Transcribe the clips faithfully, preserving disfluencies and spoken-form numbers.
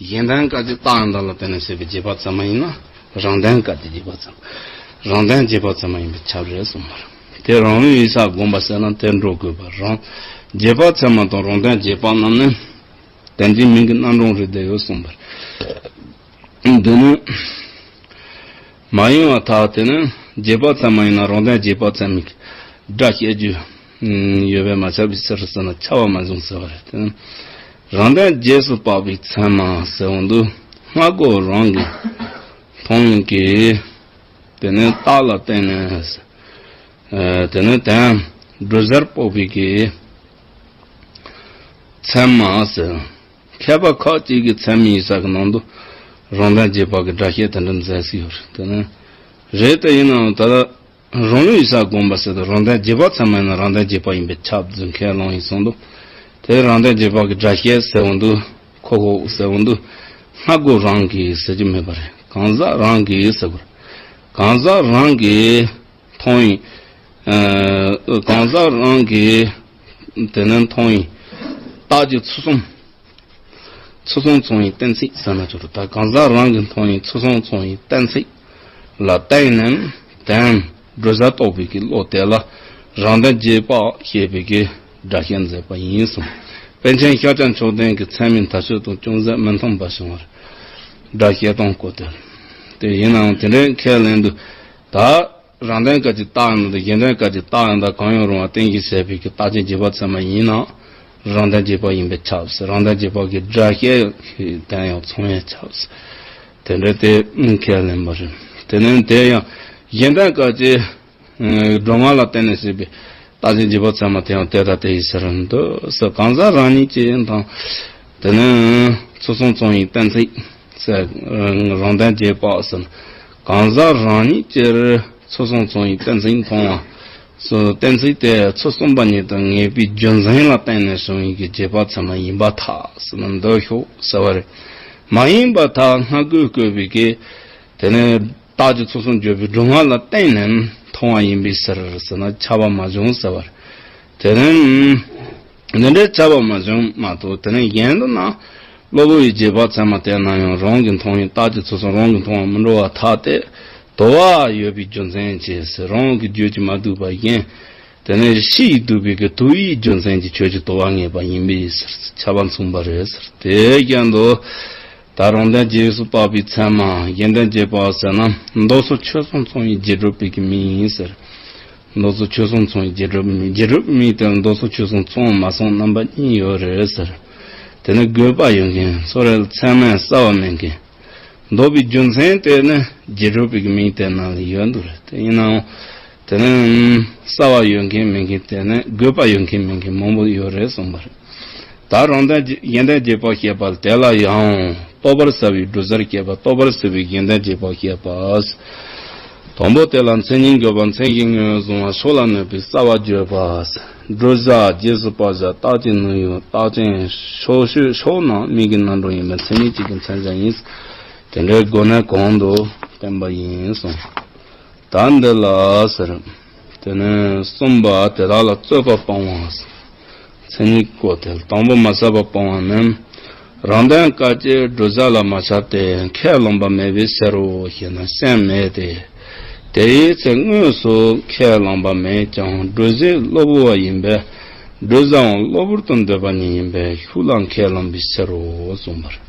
གཞན་དོན་སྐད་ཅིག་རྟགས་ཡང་དག་ལ་བརྟེན་ནས་བྱས་པའི་རྗེས་དཔག་ཚད་མ་ཡིན་ན་རང་དོན་སྐད་ཅིག་རྗེས་དཔག་ཚད་མ། རང་དོན་རྗེས་དཔག་ཚད་མ་ཡིན་པས་ཁྱབ་རེད་གསུངས་པ་རེད། དེ་རང་ལུགས་ཡིན་ས་སྒོམ་པ་ཟེར་ན་དེར་འགྲོ་དགོས་པ་རང་རྗེས་དཔག་ཚད་མ་དང་རང་དོན་རྗེས་དཔག་རྣམས་ནི། དོན་གཅིག་མིང་གི་རྣམ་གྲངས་རེད་བསྡད་ཡོད་གསུངས་པ་རེད། འདི་ནི། མ་ཡིན་པར་ཐལ། དེ་ནི་རྗེས་དཔག་ཚད་མ་ཡིན་ན་རང་དོན་རྗེས་དཔག་ཚད་མའི་སྒྲ་བཤད་རྒྱུ་ཡོད་པས་མ་ཁྱབ་པའི་ཕྱིར་ཟེར་ན་ཁྱབ་པ་མ་བྱུང་ཟེར་བ་རེད། དེ་ནི་རང་དོན་རྗེས་སུ་དཔག་པའི་ཚད་མ་ཟེར་བ་འདི་སྔ་རྒོལ་རང་གིས་མཐོང་གི། དེ་ནི་རྟགས་ལ་བརྟེན་ནས། དེ་ནི་དོན་གྲུབ་བྱར་དཔོག་པའི་གི་ཚད་མ་ཟེར། མཁས་པ་ཁ་ཅིག་གིས་ཚད་མ་ཡིན་ས་གི་ནང་དུ་རང་དོན་རྗེས་དཔག་གི་སྒྲ་བཤད་དེ་འདྲ་མཛད་ཟིན་ཡོད་རེད། དེ་ནི་རེད་དེ་ཡིན་ནའང་ད་ལྟ་རང་ལུགས་ཡིན་ས་སྒོམ་པ་ཟེར་དུས་རང་དོན་རྗེས་དཔག་ཚད་མ་ཡིན་ན་རང་དོན་རྗེས་དཔག་ཡིན་པས་ཁྱབ་ཟེར་ཁས་བླངས་ཡིན་སོང་དུས། དེ་རང་དོན་རྗེས་དཔག་གི་སྒྲ་བཤད་ཟེར་བ་འདི་ཁོ་ཁོ་ཟེར་བ་འདི་སྔ་རྒོལ་རང་གིས་ཟེར་གྱི་མེད་པ་རེད། གང་ཟག་རང་གིས་ཟེར་དགོས་རེད། གང་ཟག་རང་གིས་མཐོང་ཡིན། ཨ། གང་ཟག་རང་གིས་དེ་ནས་མཐོང་ཡིན། རྟགས་ཀྱི་ཚུལ་གསུམ། ཚུལ་གསུམ་མཚུངས་པའི་གཏན་ཚིགས་ཟེར་ན་ཆོག་རེད། ད་གང་ཟག་རང་གིས་མཐོང་ཡིན་ཚུལ་གསུམ་མཚུངས་པའི་གཏན་ཚིགས་ལ་བརྟེན་ནས་དོན་གྲུབ་བྱར་རྟོགས་པའི་གི་བློ་དེ་ལ་རང་དོན་རྗེས་དཔག་ཞེས་པའི་གི་སྒྲ་བཤད་མཛད་པ་ཡིན་གསུངས། པཎ་ཆེན་ཤཱཀྱ་མཆོག་ལྡན་གྱི་ཚད་མའི་མཐའ་དཔྱོད་དང་ཅུང་ཟད་མི་མཐུན་པ་བྱུང་བར་སྒྲ་བཤད་སྟངས་སྐོར་དེ། དེ་ཡིན་ནའང་དེ་འདྲའི་ཁས་ལེན་དུས་ད། རང་དོན་སྐད་ཅིག་རྟགས་ཡང་དག་གཞན་དོན་སྐད་ཅིག་རྟགས་ཡང་དག་གང་ཡང་རུང་བ་རྟེན་གཞི་བྱས་པའི་གི་རྟགས་ཅན་རྗེས་དཔག་ཚད་མ་ཡིན་ན་རང་དོན་རྗེས་དཔག་ཡིན་པས་ཁྱབ་ཟེར། རང་དོན་རྗེས་དཔག་གི་སྒྲ་བཤད་དོན་ཡང་མཚུངས་པས་ཁྱབ་ཟེར། དེ་འདྲ་དེ་ཁས་ལེན་པ་རེད། དེ་ནས་དེ་ཡང་གཞན་དོན་སྐད་ཅིག་སྒྲོ་ལྔ་ལ་བརྟེན་ནས་བྱས་པའི་རྟགས་ཅན་རྗེས་དཔག་ཚད་མ་དེ་ཡང་དེ་ལྟ་སྟེ་ཡིན་ཟེར་འདུག་ཟེར། གང་ཟག་རང་ཉིད་ཀྱི་དང་། དེ་ནས་ཚུལ་གསུམ་མཚུངས་པའི་གཏན་ཚིགས། ཟེར། རང་དོན་རྗེས་དཔག་ཟེར། གང་ཟག་རང་ཉིད་ཀྱིས་ཚུལ་གསུམ་མཚུངས་པའི་གཏན་ཚིགས་མཐོང་བ། སོ་གཏན་ཚིགས་དེ་ཚུལ་གསུམ་པ་ཉིད་དུ་ངེས་པའི་རྒྱུ་མཚན་ལ་བརྟེན་ནས་བྱུང་བའི་གི་རྗེས་དཔག་ཚད་མ་ཡིན་པར་ཐལ་ཟེར་ན་འདོད་ཤོག་ཟེར་བ་རེད། མ་ཡིན་པར་ཐལ། སྔ་རྒོལ་བཀོད་པའི་གི། དེ་ནས་རྟགས་ཀྱི་ཚུལ་གསུམ་བརྗོད་པའི་སྒྲོ་ལྔ་ལ་བརྟེན་ནས་མཐོང་བ་ཡིན་པའི་ཕྱིར་ཟེར་ན་ཁྱབ་པ་མ་བྱུང་ཟེར་བ་རེད། དེ་ནས། འདི་འདྲའི་ཁྱབ་པ་མ་བྱུང་མ་གཏོགས་དེ་ནས་གཞན་དུ་ན། གློ་བུར་བའི་རྗེས་དཔག་ཚད་མ་དེ་ན་ཡང་རང་གི་མཐོང་བའི་རྟགས་ཀྱི་ཚུལ་གསུམ་རང་གི་མཐོང་བ་མི་འགྲོ་བར་ཐལ་ཏེ། དུ་བ་ཡོད་པའི་རྒྱུ་མཚན་བྱས་ཟེར། རང་གི་རྒྱུད་ཀྱིས་མ་བསྡུས་པ་གཞན། དེ་ནས་ཕྱིས་བསྡུས་པའི་གི་དུ་བའི་རྒྱུ་མཚན་གྱིས་ཆོས་ཀྱི་དུ་བ་ངེས་པ་ཡིན་པའི་ཕྱིར་ཁྱབ་པ་མཚུངས་པ་རེད་ཟེར། དེའི་རྐྱེན་དུ། ད་རང་དོན་རྗེས་སུ་དཔག་པའི་ཚད་མ་གཞན་དོན་རྗེས་དཔག་ཟེར་ན་མདོ་སོགས་ཆོས་གསུམ་མཚུངས་པའི་རྗེས་གྲུབ་པའི་གི་མིང་ཡིན་ཟེར། མདོ་སོགས་ཆོས་གསུམ་མཚུངས་པའི་རྗེས་གྲུབ་མིང་། རྗེས་གྲུབ་མིང་དེ་ལ་མདོ་སོགས་ཆོས་གསུམ་མཚུངས་མ་མཚུངས་རྣམ་པ་གཉིས་ཡོད་རེད་ཟེར། དེ་ནི་དགོས་པ་ཡོད་མཁན་སོ་རེད། ཚད་མས་གསལ་བ་མེད་མཁན། འདོད་པའི་རྒྱུ་མཚན་དེ་ནི་རྗེས་གྲུབ་པའི་གི་མིང་དེ་ནང་ལ་ཡོད་འདུག་རེད། དེ་ཡིན་ནའང་། དེ་ནི་གསལ་བ་ཡོད་མཁན་མེད་མཁན་དེ་ནི་དགོས་པ་ཡོད་མཁན་མེད་མཁན་མང་པོ་ཡོད་རེད་གསུངས་པ་རེད། ད་རང་དོན་གཞན་དོན་རྗེས་དཔག་བཤད་པ་དེ་ལ་ཡང་རྟོགས་པར་བྱ་བའི་གྲུབ་བྱར་བཤད་པ། རྟོགས་པར་བྱ་བའི་གཞན་དོན་རྗེས་དཔག་བཤད་པ། དང་པོ་དེ་ལ་མཚན་ཉིད་འགོད་པ། མཚན་གཞི་ངོས་བཟུང་བ། ཕྱོགས་ལ་གནས་པའི་རྩ་བ་བརྗོད་པ། གྲུབ་བྱ་རྗེས་སུ་དཔག་བྱ་རྟགས་ཀྱི་ནུས་ཡོད་རྟགས་ཅན་ཕྱོགས་ཆོས་ཕྱོགས་རྣམས་མིང་གི་རྣམ་གྲངས་ཡིན་པས་མཚན་ཉིད་གཅིག་གི་མཚོན་བྱ་ཡིན། དེ་འདྲའི་སྒོ་ནས་གོང་དུ་བསྟན་པ་ཡིན་གསུངས། ད་འདི་ལ་ཟེར། དེ་ནས་གསུམ་པ་དེ་དག་ལ་རྩོད་པ་སྤང་བ་ཟེར། མཚན་ཉིད་སྐོར་དེ་ལ་དང་པོ་མ་ཁྱབ་པ་སྤང་བ་ནི། རང་དོན་སྐད་ཅིག་གྲུབ་བྱ་ལ་མ་ཁྱབ་སྟེ་ཁས་བླངས་པ་མེད་པའི་ཕྱིར་རོ་ཞེ་ན་སེམས་མེད་དེ། དེའི་ཚེ་དངོས་སུ་ཁས་བླངས་པ་མེད་ཀྱང་གྲུབ་བྱེད་གློ་བུར་བ་ཡིན་པས་གྲུབ་བྱའང་གློ་བུར་དུ་འདོད་པ་ཉིད་ཡིན་པས་ཤུགས་ལ་ཁས་བླངས་པའི་ཕྱིར་རོ་གསུངས་པ་རེད།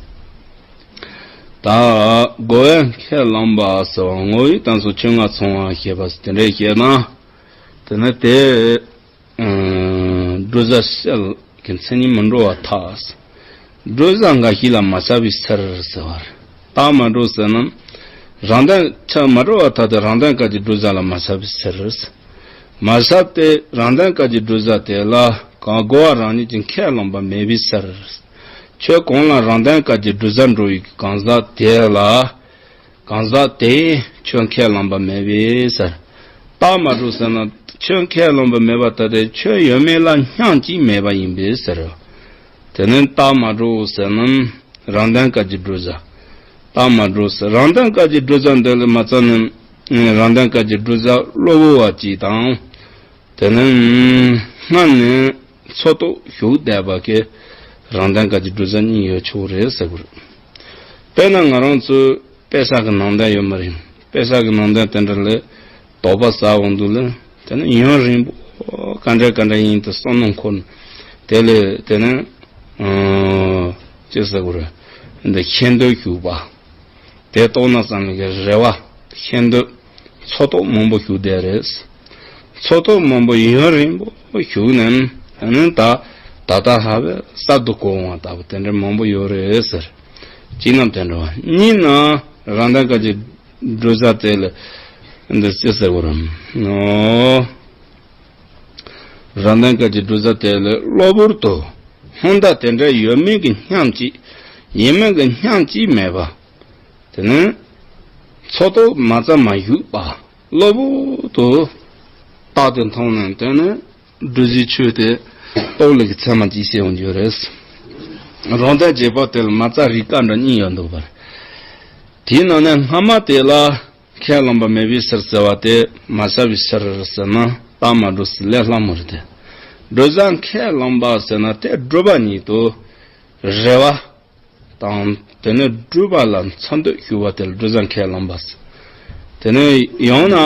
ད་རྒོལ་བས་ཁས་བླངས་པ་ཟེར་བ་ངོ་བོའི་གཏན་ཚིགས་ཆོས་ལྔ་ཚང་བ་ཞེས་པ་དེ་འདྲ་བཤད་ན། དེ་ནི་དེ། གྲུབ་བྱ་བཤད་ཀྱི་མཚན་ཉིད་མི་འགྲོ་བར་ཐལ། གྲུབ་བྱ་འགའ་ཞིག་ལ་མ་ཁྱབ་པའི་ཕྱིར་ཟེར་བ་རེད། རྟགས་མ་གྲུབ་ཟེར་ན། རང་དོན་ཁྱབ་མ་གྲུབ་པར་ཐལ་ཏེ་རང་དོན་སྐད་ཅིག་གྲུབ་བྱ་ལ་མ་ཁྱབ་པའི་ཕྱིར། མ་ཁྱབ་སྟེ་རང་དོན་སྐད་ཅིག་གྲུབ་བྱ་དེ་ལ་གང་རྒོལ་བ་རང་ཉིད་ཀྱིས་ཁས་བླངས་པ་མེད་པའི་ཕྱིར། ཁྱོད་གང་ལ་རང་དོན་སྐད་ཅིག་གྲུབ་བྱ་འགྲོ་བའི་གང་ཟག་དེ་ལ། གང་ཟག་དེས་ཁྱོད་ཁས་བླངས་པ་མེད་པས་ཟེར། རྟགས་མ་གྲུབ་ཟེར་ན་ཁྱོད་ཁས་བླངས་པ་མེད་པར་ཐལ་ཏེ་ཁྱོད་ཡོད་མེད་ལ་སྙིང་རྗེ་མེད་པ་ཡིན་པས་ཟེར། དེ་ནི་རྟགས་མ་གྲུབ་ཟེར་ན་རང་དོན་སྐད་ཅིག་གྲུབ་བྱ། རྟགས་མ་གྲུབ་ཟེར་རང་དོན་སྐད་ཅིག་གྲུབ་བྱ་འདི་ལ་མ་ཚད་ནི་རང་དོན་སྐད་ཅིག་གྲུབ་བྱ་གློ་བུར་བ་གཅིག་དང་། དེ་ནི་སྔར་ནས་འཚོལ་རྟོག་ཞུགས་བསྡད་པ་གི་རང་དོན་སྐད་ཅིག་གྲུབ་བྱ་གཉིས་ཡོད་ཆོག་རེད་ཟེར་དགོས་རེད། དཔེར་ན་ང་རང་ཚོའི་དཔེ་ཆ་གི་ནང་དོན་ཡོད་མ་རེད། དཔེ་ཆ་གི་ནང་དོན་དེ་འདྲ་ལས་དོགས་པ་ཟ་འོང་དུས་ལ། དེ་ནི་ཡུན་རིང་པོ་ག་འདྲ་ག་འདྲ་ཡིན་དུ་བསམ་བློ་འཁོར་ནས། དེ་ལས་དེ་ནི་ཨ་ཅི་ཟེར་དགོས་རེད། འདི་ཤེས་འདོད་ཞུགས་པ། དེ་རྟོགས་ན་བསམ་གྱི་རེ་བ། ཤེས་འདོད། འཚོལ་རྟོག་མང་པོ་ཞུགས་བསྡད་རེད། འཚོལ་རྟོག་མང་པོ་ཡུན་རིང་པོ་ཞུགས་ནས། ཨ་ནི་ད་ད་ལྟ་ཧ་བས་གསར་དུ་གོ་འོང་བ་ལྟ་བུ་དེ་འདྲ་མང་པོ་ཡོད་རེད་ཟེར། གཅིག་ན་དེ་འདྲ་བ། གཉིས་ན་རང་དོན་སྐད་ཀྱི་བགྲོ་གླེང་དེ་ལ་འདི་ཅི་ཟེར་དགོས་རམ། ཨོ། རང་དོན་སྐད་ཀྱི་བགྲོ་གླེང་དེ་ལ་གློ་བུར་དུ་སྔོན་བརྡ་དེ་འདྲ་ཡོད་མིན་གྱི་སྙམ་གཅིག་ཡིན་མིན་གྱི་སྙམ་གཅིག་མེད་པ། དེ་ནས་འཚོལ་རྟོག་མ་རྩ་མ་ཞུགས་པ། གློ་བུར་དུ་རྟགས་དེ་མཐོང་ནས། དེ་ནས་བགྲོ་གླེང་ཆོས་དེ་རྟོགས་ལས་ཀྱི་ཚད་མ་གཅིག་ཤེས་ཡོང་རྒྱུ་རེད། རང་དོན་རྗེས་དཔག་དེ་ལ་མ་རྩ་རིགས་པ་འདྲ་གཉིས་ཡོད་འདུག་པར། དེའི་ནང་ནས་སྔ་མ་དེ་ལ་ཁས་བླངས་པ་མེད་པའི་ཕྱིར་ཟེར་བ་དེ་མ་བྱ་བའི་ཕྱིར་ཟེར་ན་རྟགས་མ་གྲུབ་ཟེར་ལས་སླ་མོ་རེད་དེ། བགྲོ་གླེང་ཁས་བླངས་པ་ཟེར་ན་དེ་སྒྲུབ་པ་ཉིད་དུ་རེ་བ་དང་། དེ་ནས་སྒྲུབ་པ་ལ་འཚོལ་འདོད་ཞུགས་པ་དེ་ལ་བགྲོ་གླེང་ཁས་བླངས་པ་ཟེར། དེ་ནས་ཡང་ན་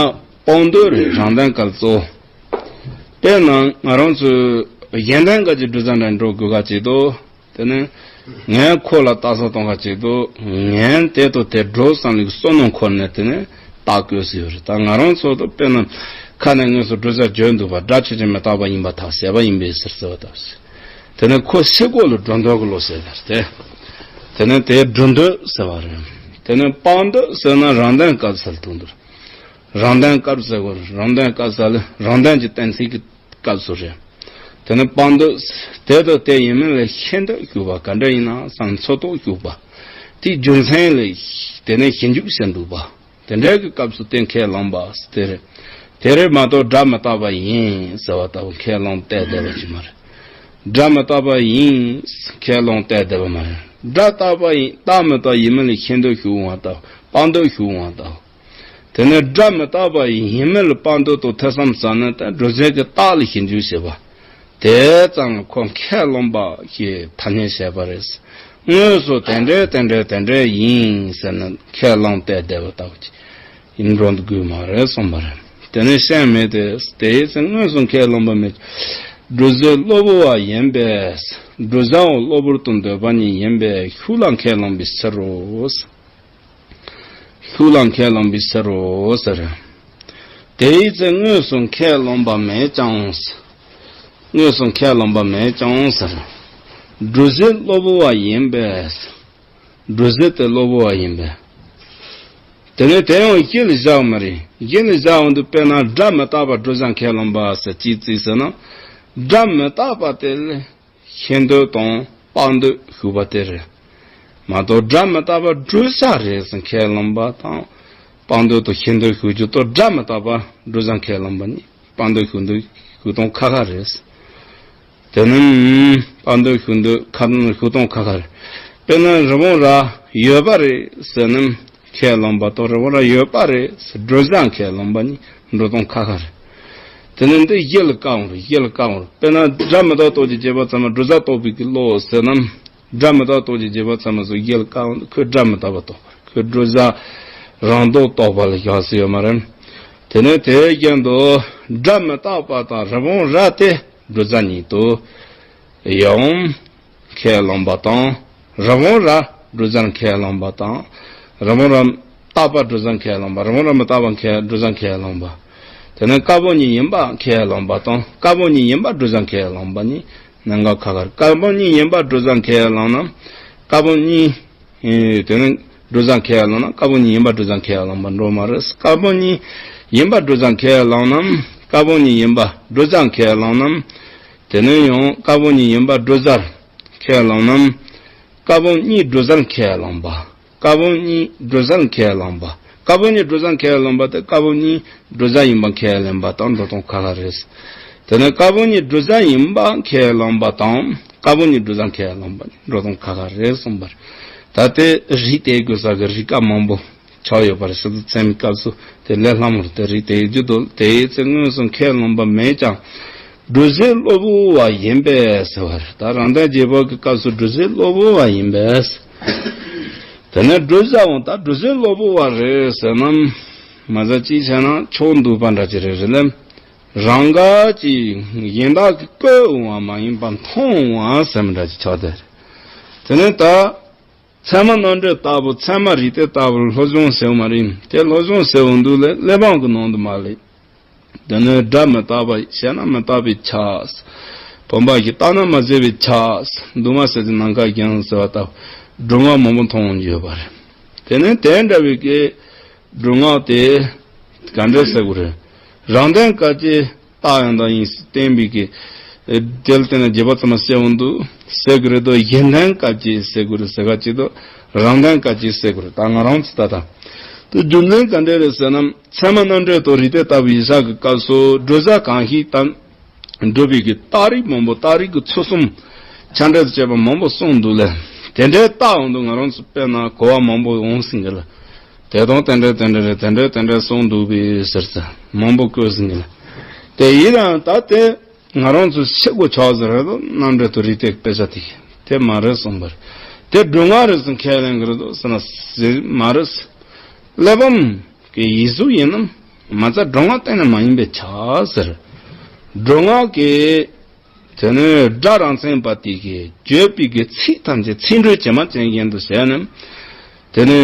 སྤང་འདོད་རེད། རང་དོན་སྐབས་སུ། དཔེར་ན་ང་རང་ཚོས་གཞན་དོན་སྐད་ཀྱི་བགྲོ་གླེང་འདྲ་འགྲོ་དགོས་ཀ་བྱེད་དོ། དེ་ནས་ངས་ཁོ་ལ་ལྟ་ས་གཏོང་ཁ་བྱེད་དོ། ངས་དེ་དང་དེ་འགྲོ་བསམ་ལེགས་བསམ་བློ་འཁོར་ནས་དེ་ནས་རྟགས་བཀོད་སྲོལ་ཡོད་རེད། ད་ང་རང་ཚོ་དང་དཔེར་ན་ཁ་ནས་དངོས་སུ་བགྲོ་གླེང་བརྗོད་འདུག་པ། སྒྲ་ཆོས་ཅན་མི་རྟག་པ་ཡིན་པར་ཐལ། ཟད་པ་ཡིན་པའི་ཕྱིར་ཟེར་བ་ལྟ་བུ་ཞིག་དེ་ནས་ཁོ་ཤི་གོ་ལ་འགྲོ་འདོད་ཀྱི་བློ་ཟེར་བ་རེད། དེ་ནས་དེ་སྒྲུབ་འདོད་ཟེར་བ་རེད། དེ་ནས་སྤང་འདོད་ཟེར་ན་རང་དོན་སྐབས་སུ་ལ་དུང་འདུར། རང་དོན་སྐབས་ཟེར་གོ་རང་དོན་སྐབས་ས་ལ་རང་དོན་གྱི་གཏན་ཚིགས་ཀྱི་སྐབས་སུ་རེད། དེ་ནས་སྤང་འདོད། དེ་དང་དེ་ཡིན་མིན་ལ་ཤེས་འདོད་ཞུགས་པ། ག་འདྲ་ཡིན་ན་བསམ་འཚོལ་རྟོག་ཞུགས་པ། དེའི་རྒྱུ་མཚན་ལ་དེ་ནས་ཞིབ་འཇུག་བྱེད་འདུག་པ། དེ་འདྲའི་གི་སྐབས་སུ་དེ་ཁས་བླངས་པ་དེ་རེད། དེ་རེད་མ་གཏོགས་སྒྲ་མི་རྟག་པ་ཡིན་ཟེར་བ་ལྟ་བུ་ཁས་བླངས་བལྟས་བསྡད་པ་ཅིག་མ་རེད། སྒྲ་མི་རྟག་པ་ཡིན་ཁས་བླངས་བལྟས་བསྡད་པ་མ་རེད། སྒྲ་རྟག་པ་ཡིན། རྟག་མི་རྟག་ཡིན་མིན་ལ་ཤེས་འདོད་ཞུགས་འོང་བ་ལྟ་བུ། སྤང་འདོད་ཞུགས་འོང་བ་ལྟ་བུ། དེ་ནས་སྒྲ་མི་རྟག་པ་ཡིན་མིན་ལ་སྤང་འདོད་དང་ཐོས་བསམ་བྱས་ནས་ད་བགྲོ་གླེང་གི་རྟགས་ལ་ཞིབ་འཇུག་བྱེད་པ། དེ་ཙམ་ལ་ཁོ་ཁས་བླངས་པ་ཞེས་ཐ་སྙད་བྱས་པ་རེད། དངོས་སུ་དེ་འདྲའི་དེ་འདྲའི་དེ་འདྲའི་ཡིན་ཟེར་ནས་ཁས་བླངས་བལྟས་བསྡད་པ་ལྟ་བུ་ཅིག་ཡིན་འགྲོ་དགོས་མ་རེད་གསུངས་པ་རེད། དེ་ནས་ཤེས་མེད་དེ། དེའི་ཚེ་དངོས་སུ་ཁས་བླངས་པ་མེད། བགྲོ་གླེང་གློ་བུར་བ་ཡིན་པས། བགྲོ་གླེང་གློ་བུར་དུ་འདོད་པ་ཉིད་ཡིན་པས་ཤུགས་ལ་ཁས་བླངས་པའི་ཕྱིར་རོ། ཤུགས་ལ་ཁས་བླངས་པའི་ཕྱིར་རོ་ཟེར། དེའི་ཚེ་དངོས་སུ་ཁས་བླངས་པ་མེད་ཀྱང་། དངོས་སུ་ཁས་བླངས་པ་མེད་ཀྱང་ཟེར། བགྲོ་གླེང་གློ་བུར་བ་ཡིན་པས། བགྲོ་གླེང་དེ་གློ་བུར་བ་ཡིན་པས། དེ་ནས་དེ་ཡང་གཞི་ལ་བཞག་མ་རེད། གཞི་ལ་བཞག་འོང་དུས་དཔེར་ན་སྒྲ་མི་རྟག་པ་བགྲོ་གླེང་ཁས་བླངས་པ་ཟེར་ཅིག་བརྩིས་ཟེར་ན། སྒྲ་མི་རྟག་པ་དེ་ལ་ཤེས་འདོད་དང་སྤང་འདོད་ཞུགས་པ་དེ་རེད། མ་གཏོགས་སྒྲ་མི་རྟག་པ་བགྲོ་གླེང་རེད་ཟེར་ཁས་བླངས་པ་དང་སྤང་འདོད་དང་ཤེས་འདོད་ཞུགས་རྒྱུ་དང་། སྒྲ་མི་རྟག་པ་བགྲོ་གླེང་ཁས་བླངས་པ་ནི་སྤང་འདོད་ཞུགས་འདོད་ཞུགས་སྟངས་ཁ་ཁ་རེད། དེ་ནི་སྤང་འདོད་ཞུགས་འདོད་ཁ་ཞུགས་སྟངས་ཁ་ཁ་རེད། དཔེར་ན་རི་བོང་རྭ་ཡོད་པ་རེད་ཟེར་ནས་ཁས་བླངས་པ་དང་། རི་བོང་རྭ་ཡོད་པ་རེད་ཟེར་བགྲོ་གླེང་ཁས་བླངས་པ་གཉིས་འགྲོ་སྟངས་ཁ་ཁ་རེད། དེ་ནི་འདི་གཞི་ལ་བཀག་འོང་རེད། གཞི་ལ་བཀག་འོང་རེད། དཔེར་ན་སྒྲ་མི་རྟག་རྟོགས་ཀྱི་རྗེས་དཔག་ཚད་མ་བགྲོ་གླེང་རྟོགས་པའི་གི་བློ་ཟེར་ན། སྒྲ་མི་རྟག་རྟོགས་ཀྱི་རྗེས་དཔག་ཚད་མ་སོགས་གཞི་ལ་བཀག་འོང་དུས་ཁོས་སྒྲ་མི་རྟག་པ་རྟོགས་པ་རེད། ཁོས་བགྲོ་གླེང་རང་ལྡོག་རྟོགས་པ་ལ་བཞག་ས་ཡོད་མ་རེད། དེ་ནས་དེའི་རྐྱེན་དུ་སྒྲ་མི་རྟག་པ་དང་རི་བོང་རྭ་དེ་བགྲོ་གླེང་ཉིད་དུ་ཡང་ཁས་བླངས་པ་དང་། རི་བོང་རྭ་བགྲོ་གླེང་ཁས་བླངས་པ་དང་། རི་བོང་རྭ་རྟག་པ་བགྲོ་གླེང་ཁས་བླངས་པ། རི་བོང་རྭ་མི་རྟག་པ་ཁས་བགྲོ་གླེང་ཁས་བླངས་པ། དེ་ནས་རྐང་པ་གཉིས་ཡིན་པ་ཁས་བླངས་པ་དང་། རྐང་པ་གཉིས་ཡིན་པ་བགྲོ་གླེང་ཁས་བླངས་པ་གཉིས་གནད་འགག་ཁ་ཁ་རེད། རྐང་པ་གཉིས་ཡིན་པ་བགྲོ་གླེང་ཁས་བླངས་ན། རྐང་པ་གཉིས། ཨེ། དེ་ནས་བགྲོ་གླེང་ཁས་བླངས་ན་རྐང་པ་གཉིས་ཡིན་པ་བགྲོ་གླེང་ཁས་བླངས་པ་འགྲོ་མ་རེད། རྐང་པ་གཉིས་ཡིན་པ་བགྲོ་གླེང་ཁས་བླངས་ན། རྐང་པ་གཉིས་ཡིན་པ་བགྲོ་གླེང་ཁས་བླངས་ན། དེ་ནས་ཡང་རྐང་པ་གཉིས་ཡིན་པ་བགྲོ་གླེང་ཁས་བླངས་ན། རྐང་པ་གཉིས་བགྲོ་གླེང་ཁས་བླངས་པ། རྐང་པ་གཉིས་བགྲོ་གླེང་ཁས་བླངས་པ། རྐང་པ་གཉིས་བགྲོ་གླེང་ཁས་བླངས་པ་དེ་རྐང་པ་གཉིས་བགྲོ་གླེང་ཡིན་པ་ཁས་ལེན་པ་དང་འགྲོ་སྟངས་ཁ་ཁ་རེད། དེ་ནས་རྐང་པ་གཉིས་བགྲོ་གླེང་ཡིན་པ་ཁས་བླངས་པ་དང་རྐང་པ་གཉིས་བགྲོ་གླེང་ཁས་བླངས་པ་གཉིས་འགྲོ་སྟངས་ཁ་ཁ་རེད་གསུངས་པ་རེད། ད་དེ་རིགས་དེ་དགོས་ས་གི་རིགས་ཀ་མང་པོ་ཆགས་ཡོད་པ་རེད། ཕྱི་དྲོ་མཚན་མོའི་སྐབས་སུ་དེ་ལས་སླ་མོ་རེད། དེ་རིགས་དེའི་རྒྱུ་དུ་དེའི་ཚེ་དངོས་སུ་ཁས་བླངས་པ་མེད་ཀྱང་། བགྲོ་གླེང་གློ་བུར་བ་ཡིན་པས་ཟེར་བ་རེད། ད་རང་དོན་རྗེས་དཔག་གི་སྐབས་སུ་བགྲོ་གླེང་གློ་བུར་བ་ཡིན་པས། དེ་ནས་སྒྲུབ་བྱ་འོང་ད་སྒྲུབ་བྱེད་གློ་བུར་བ་རེད་ཟེར་ན། མ་ཟ་ཅིག་བྱས་ན་ཆོག་འདུག་པ་འདྲ་ཅིག་རེད་རེད་ལ། རང་དགར་གྱི་གཞན་དག་གིས་བཀོད་འོང་བ་མ་ཡིན་པར་མཐོང་འོང་བ་ཟེར་མི་འདྲ་ཅིག་ཆགས་བསྡད་རེད། དེ་ནས་ད། ཚད་མ་རྣམ་འགྲེལ་ལྟ་བུ་ཚད་མ་རིགས་གཏེར་ལྟ་བུ་སློབ་སྦྱོང་ཟེར་བ་མ་རེད། དེ་སློབ་སྦྱོང་ཟེར་བ་འདུག་ལས་གླེགས་བམ་གྱི་ནང་དུ་མ་ལས། དེ་ནས་སྒྲ་མི་རྟག་པ་བཤད་ན་མི་རྟག་པའི་ཆ། བུམ་པ་ཞིག་བཏགས་ན་མི་བྱེད་པའི་ཆ། འདུག་མ་ཟེར་གྱི་ནམ་མཁའ་བཞིན་ཟེར་བ་ལྟ་བུ་སྒྲུབ་ངག་མང་པོ་མཐོང་ཡོད་པ་རེད། དེ་ནས་དེ་འདྲ་བའི་གི་སྒྲུབ་ངག་དེ་ག་འདྲ་ཟེར་དགོས་རེད། རང་དོན་སྐད་ཅིག་རྟགས་ཡང་དག་ཡིན་ཟེར་བསྟན་པའི་གི། དེ་ལ་བརྟེན་ནས་རྗེས་དཔག་ཚད་མ་བཤད་འོང་འདུག་ཟེར་གི་རེད་དོ། གཞན་དོན་སྐད་ཅིག་ཟེར་དགོས་རེད་ཟེར་ག་ཅིག་དོ། རང་དོན་སྐད་ཅིག་ཟེར་དགོས་རེད། ད་ང་རང་ཚོ་ད་ལྟ་དེ་རྒྱུ་མཚན་ག་འདྲ་རེད་ཟེར་ན། ཚད་མ་རྣམ་འགྲེལ་དང་རིགས་གཏེར་ལྟ་བུ་ཡིག་གཟུགས་ཀྱི་སྐབས་སུ་སྒྲུབ་བྱ་གང་ཞིག་དང་། སྒྲུབ་པའི་གི་རྟགས་རིགས་མང་པོ་རྟགས་རིགས་ཀྱི་ཚུལ་གསུམ། ཆ་འདྲེན་དང་བཅས་པ་མང་པོ་གསུངས་འདུག་ལས། དེ་འདྲའི་རྟགས་འོང་དུས་ང་རང་ཚོ་དཔེར་ན་གོ་བ་མང་པོ་འོང་སྲིད་གི་ལ། དེ་དང་དེ་འདྲ་དེ་འདྲ་རེད། དེ་འདྲ་དེ་འདྲ་གསུངས་འདུག་པས་ཟེར་ཚེ་མང་པོ་བཀོད་ཟིན་གི་ལ། དེ་ཡིན་ནའང་ད་དེ་ང་རང་ཚོས་ཤེས་དགོས་ཆགས་ཟེར་རེད་དོ། རྣམ་འགྲེལ་དང་རིགས་གཏེར་དཔེ་ཆ་དེ་དེ་མ་རེད་གསུངས་པ་རེད། དེ་སྒྲུབ་ངག་རེད་ཟེར་ཁས་ལེན་གི་རེད་དོ་ཟེར་ན་ཟེར་མ་རེད། གླེགས་བམ་གི་ཡིག་གཟུགས་ཡིན་ནམ་མ་རྩ་སྒྲུབ་ངག་གཏན་ནས་མ་ཡིན་པའི་ཆ་ཟེར། སྒྲུབ་ངག་གི། དེ་ནས་སྒྲ་རང་མཚན་པ་དེ་གིས་བརྗོད་པའི་གི་ཚིག་ཐམས་ཅད་ཚིག་འགྲོས་ཇི་མ་ཇི་བཞིན་དུ་བྱས་ནས། དེ་ནས་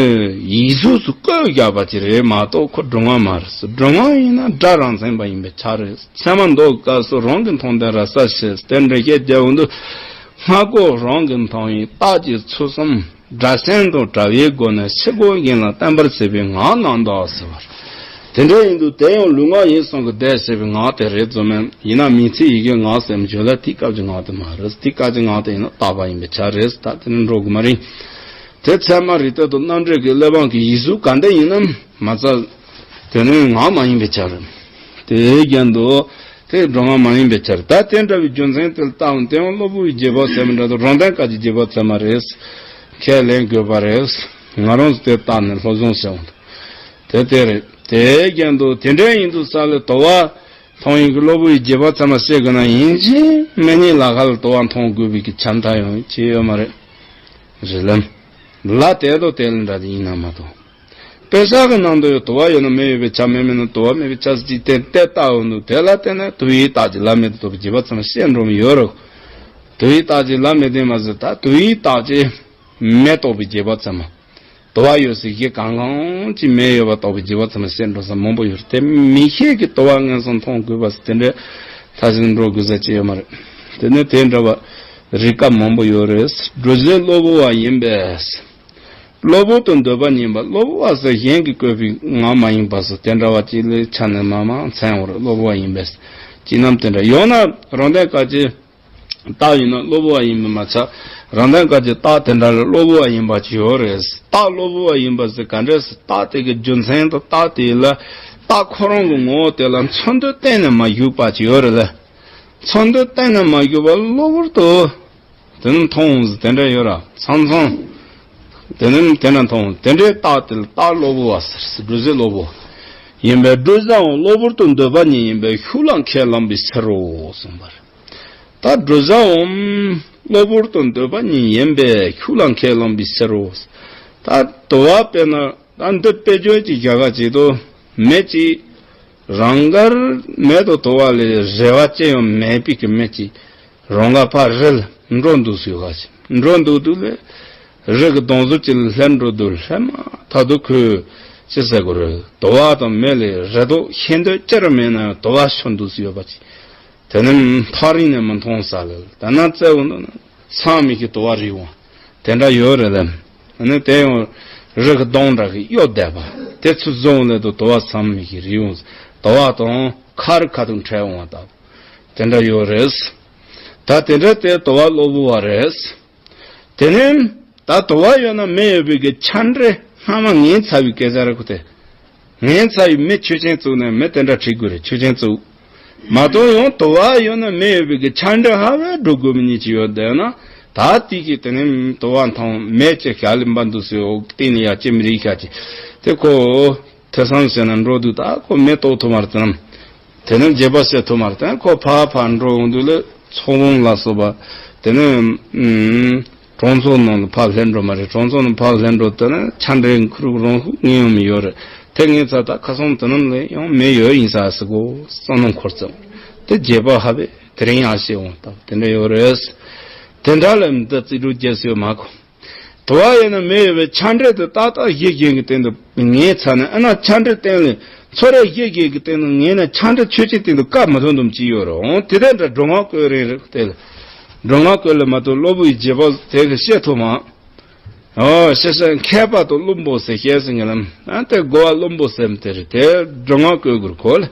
ཡིག་གཟུགས་སུ་བཀོད་བཞག་པ་ཅིག་རེད་མ་གཏོགས་ཁོ་སྒྲུབ་ངག་མ་རེད། སྒྲུབ་ངག་ཡིན་ན་སྒྲ་རང་མཚན་པ་ཡིན་པའི་ཆ་རེད། ཚད་མ་མདོ་སྐབས་སུ་རང་གི་མཐོང་ལྡན་ར་ས་ཞེས་དེ་འདྲ་བཤད་རྒྱུ་འོང་དུས། སྔ་རྒོལ་རང་གི་མཐོང་བའི་རྟགས་ཀྱི་ཚུལ་གསུམ། སྒྲ་སེམས་དང་བྲལ་བའི་སྒོ་ནས་ཕྱི་རྒོལ་གཞན་ལ་བརྟེན་པར་བྱེད་པའི་ངག་རྣམས་དང་ཟེར་བ། དེ་འདྲ་ཡིན་དུས་དེ་ཡང་ལུས་ངག་ཡིད་གསུམ་གྱི་བརྡས་བྱས་པའི་ངག་དེ་རེད་ཙམ་མིན། ཡིན་ན་མིང་ཚིག་ཡི་གེ་ངག་ཟེར་མི་བརྗོད་ལ་དེ་སྐབས་ཀྱི་ངག་དེ་མ་རེད། དེ་སྐབས་ཀྱི་ངག་དེ་ཡིན་ན་རྟག་པ་ཡིན་པའི་ཆ་རེད། ད་དེ་ནི་འགྲོ་དགོས་མ་རེད། དེ་ཚད་མ་རིགས་གཏེར་དང་རྣམ་འགྲེལ་གྱི་གླེགས་བམ་གྱི་ཡིག་གཟུགས་ག་འདྲ་ཡིན་ནམ་མ་རྩ། དེ་ནི་ངག་མ་ཡིན་པའི་ཆ་རེད། དེའི་རྒྱན་དུ་དེ་སྒྲུབ་ངག་མ་ཡིན་པའི་ཆ་རེད། ད་དེ་འདྲ་བའི་རྒྱུ་མཚན་དེ་ལ་བརྟགས་ནས་དེ་ཡང་གློ་བུར་བའི་རྗེས་དཔག་ཚད་མ་འདྲ་དང་རང་དོན་སྐད་ཅིག་རྗེས་དཔག་ཚད་མ་རེད། ཁས་ལེན་དགོས་པ་རེད། ང་རང་ཚོ་དེ་བརྟགས་ནས་སློབ་སྦྱོང་བྱེད་འོང་དུས། དེ་དེ་རེད། དེའི་རྒྱན་དུ་དེ་འདྲ་ཡིན་དུས་ས་ལས་དུ་བ་མཐོང་ཡིན་གྱི་གློ་བུར་བའི་རྗེས་དཔག་ཚད་མ་བཤད་དགོས་ན་ཡིན་གཅིག་མིན་གཉིས་ལ་ཁ་ལ་དུ་བ་མཐོང་དགོས་པའི་གི་ཆ་མཐའ་ཡང་ཅི་ཡོད་མ་རེད། རེད་ལམ། ལ་དེ་དང་དེ་ལ་འདྲ་དེ་ཡིན་ན་མ་གཏོགས། དཔེ་བཞག་གི་ནང་དུ་ཡང་དུ་བ་ཡོད་ན་མེ་ཡོད་པའི་ཆ་མེ་མེད་ན་དུ་བ་མེད་པའི་ཆ་ཟེར་གྱི་དེ་དེ་ལྟ་འོང་དུས་དེ་ལ་བརྟེན་ནས་དུ་བའི་རྟགས་ཀྱིས་ལ་མེ་དང་དུ་བའི་རྗེས་དཔག་ཚད་མ་བཤད་འགྲོ་མི་ཡོད་རེད། དུ་བའི་རྟགས་ཀྱིས་ལ་མེ་བརྟེན་མ་ཟེར། ད་དུ་བའི་རྟགས་ཀྱིས་མེ་རྟོགས་པའི་རྗེས་དཔག་ཚད་མ། དུ་བ་ཡོད་ཟེར་གྱི་གང་གང་ཅིག་མེ་ཡོད་པ་རྟོགས་པའི་རྗེས་དཔག་ཚད་མ་བཤད་འགྲོ་ས་མང་པོ་ཡོད་རེད། དེ་མིག་ཤེས་ཀྱིས་དུ་བ་མངོན་སུམ་མཐོང་དགོས་པ་ཟེར་དེ་འདྲའི་མཐའ་ཟིན་འགྲོ་དགོས་ས་ཅི་ཡོད་མ་རེད། དེ་ནས་དེ་འདྲ་བ་རིགས་སྐབས་མང་པོ་ཡོད་རེད། སྒྲུབ་བྱེད་གློ་བུར་བ་ཡིན་པས། གློ་བུར་དུ་འདོད་པ་ཉིད་ཡིན་པ། གློ་བུར་བ་ཟེར་གཞན་གྱིས་བཀོད་པའི་ངག་མ་ཡིན་པ་སོགས་དེ་འདྲ་བ་ཅིག་ལ་ཆ་ནས་མ་མང་མཚན་འོར་གློ་བུར་བ་ཡིན་པས། ཅི་རྣམས་དེ་འདྲ་ཡོད་ན་རང་དོན་སྐད་ཅིག་རྟགས་ཡིན་ན་གློ་བུར་བ་ཡིན་པ་མ་ཆགས། རང་དོན་སྐད་ཅིག་རྟགས་དེ་འདྲ་ལ་གློ་བུར་བ་ཡིན་པ་ཅིག་ཡོད་རེད། རྟགས་གློ་བུར་བ་ཡིན་པ་ཟེར་ག་འདྲས་སེ་རྟགས་དེ་གི་རྒྱུ་མཚན་དང་རྟགས་དེ་ལ་རྟགས་ཁོ་རང་གི་ངོ་བོ་དེ་ལ་མཚོན་དོན་གཏན་ནས་མ་ཞུགས་པ་ཅིག་ཡོད་རེད་ལ། མཚོན་དོན་གཏན་ནས་མ་ཞུགས་པ་གློ་བུར་དུ། དེ་ནི་མཐོང་ཟེར་དེ་འདྲ་ཡོད་ར་མཚམས་མཚམས། དེ་ནི་དེ་འདྲ་མཐོང་དེ་འདྲའི་རྟགས་དེ་ལ་རྟགས་གློ་བུར་བ་ཟེར། སྒྲུབ་བྱེད་གློ་བུར། ཡིན་པས་སྒྲུབ་བྱའང་གློ་བུར་དུ་འདོད་པ་ཉིད་ཡིན་པས་ཤུགས་ལ་ཁས་བླངས་པའི་ཕྱིར་རོ་གསུངས་པ་རེད། ད་སྒྲུབ་བྱའང་གློ་བུར་དུ་འདོད་པ་ཉིད་ཡིན་པས་ཤུགས་ལ་ཁས་བླངས་པའི་ཕྱིར་རོ། ད་དུ་བ་དཔེར་ན་ད་འདི་དཔེ་བརྗོད་ཅིག་བཞག་ག་བྱེད་དོ། མེ་ཅིག་རང་དགར་མེ་དང་དུ་བ་ལས་རེ་བ་ཅི་ཡང་མེད་པའི་གི་མེ་ཅིག་རང་དགར་ཕར་རེད་འགྲོ་འདུག་ཟེར་ག་ཅིག་འགྲོ་འདུག་དུས་ལས་རི་གི་གདོང་ཟུར་ཅིག་ལ་སླེབས་འགྲོ་འདུག་སླེབས་མ་ཐག་ཏུ་ཁོས་ཅི་ཟེར་དགོས་རེད། དུ་བ་དང་མེ་ལས་རེ་དོགས་ཤེས་འདོད་ཅི་རུ་མེད་ན་ཡང་དུ་བ་ཤོར་འདུག་ཟེར་ཡོད་པ་ཅིག་དེ་ནི་ཐག་རིང་ནས་མི་མཐོང་ས་ལ་ད་ན་བཙལ་འོང་དུས་ན་མཚམས་མེད་ཀྱི་དུ་བ་རིག་འོང་དེ་འདྲ་ཡོད་རེད་ལ། ཨ་ནི་དེ་ཡང་རི་གི་གདོང་འདྲ་གི་གཡོ་བསྡད་པ་དེ་ཚོ་བཟུང་ལས་དུ་དུ་བ་མཚམས་མེད་ཀྱི་རིག་འོང་དུ་བ་དང་ཁ་རི་ཁ་ཐུག་འཕྲད་འོང་བ་དང་དེ་འདྲ་ཡོད་རེད། ད་དེ་འདྲ་དེ་དུ་བ་གློ་བུར་བ་རེད། དེ་ནས་ད་དུ་བ་ཡོད་ན་མེ་ཡོད་པའི་གི་ཆ་འདྲ་སྔ་མ་ངན་ཚ་བའི་སྐད་ཆ་རེད་ཁོ་དེ། ངན་ཚ་བའི་མེ་ཆོས་ཅན་བཙུགས་ནས་མེ་དེ་འདྲ་བྲིས་དགོས་རེད་ཆོས་ཅན་བཙུགས། མ་གཏོགས་ཡང་དུ་བ་ཡོད་ན་མེ་ཡོད་པའི་གི་ཆ་འདྲ་ཧ་བས་འགྲོ་དགོས་མི་གཉིས་ཀྱི་ཡོད་བསྡད་ན་ད་དེ་གི་དེ་ནས་དུ་བ་མཐོང་མེ་ཅི་ཤ་ལིམ་པ་འདུག་སེ་འོག་སྟེང་ནས་ཡ་ཅི་མི་རིག་ཤ་ཅི་དེ་ཁོ། ཐེ་ཚོམ་བྱས་ན་འགྲོ་དུས་ད་ཁོ་མེ་རྟོགས་ཐུབ་མ་རེད་དམ། དེ་ནས་རྗེས་དཔག་བྱེད་ཐུབ་མ་རེད་དེ་ཁོ་ཕར་ཕར་འགྲོ་འོང་དུས་ལ་ཚོགས་དབང་ལ་སོགས་པ་དེ་ནས་ཨུམ། གྲོང་ཚོ་ནང་ལ་ཕར་སླེབས་འགྲོ་མ་རེད། གྲོང་ཚོ་ནང་ཕར་སླེབས་འགྲོ་དུས་ན་ཆ་འདྲེ་ཁུར་རོང་ཧུ་ངན་ཡོང་མི་ཡོད་རེད། དེ་ངས་ཚ་ད་ཁ་སང་དེ་ནང་ལ་ཡང་མེ་ཡོད་ཡིན་ས་ཟེར་གོ་བསམ་མནོ་འཁོར་ཙམ་དེ་རྗེས་པ་ཧ་བེ་དེ་རིང་ཡང་ཤེས་འོང་སྟབས་དེ་འདྲ་ཡོད་རེད། དེ་འདྲ་ལ་མི་ད་རྩིས་སྒྲུབ་རྒྱག་སྲིད་ཡོད་མ་གོ། དུ་བ་ཡོད་ན་མེ་ཡོད་པའི་ཆ་འདྲེ་དེ་ཏག་ཏག་གཞི་རྐྱེན་གྱི་སྟེང་དུ་ངའི་ཚ་ནས་ཨ་ན་ཆ་འདྲེ་སྟེང་ལ་ཚོ་རེ་གཞི་རྐྱེན་གྱི་སྟེང་དུ་ངས་ན་ཆ་འདྲེ་ཆོས་ཅན་སྟེང་དུ་བཀག་མི་ཐུབ་འདུམ་ཅི་ཡོད་རུང་དེ་དེ་འདྲ་སྒྲོ་ང་བཀོད་རིང་རེད་དེ་ལ། སྒྲོ་ང་བཀོད་ལ་མ་གཏོགས་གློ་བུའི་རྗེས་དཔག་དེ་གི་བཤད་ཐུབ་མ། ཨོ་ཤེས་ཤེས་མཁས་པ་དང་བླུན་པོ་ཟེར་བཤད་ཟིན་གི་ལམ་ཨ་དེ་གོ་བ་བླུན་པོ་ཟེར་མི་དེ་རེད་དེ་སྒྲོ་ང་བཀོད་དགོས་གོ་ལ།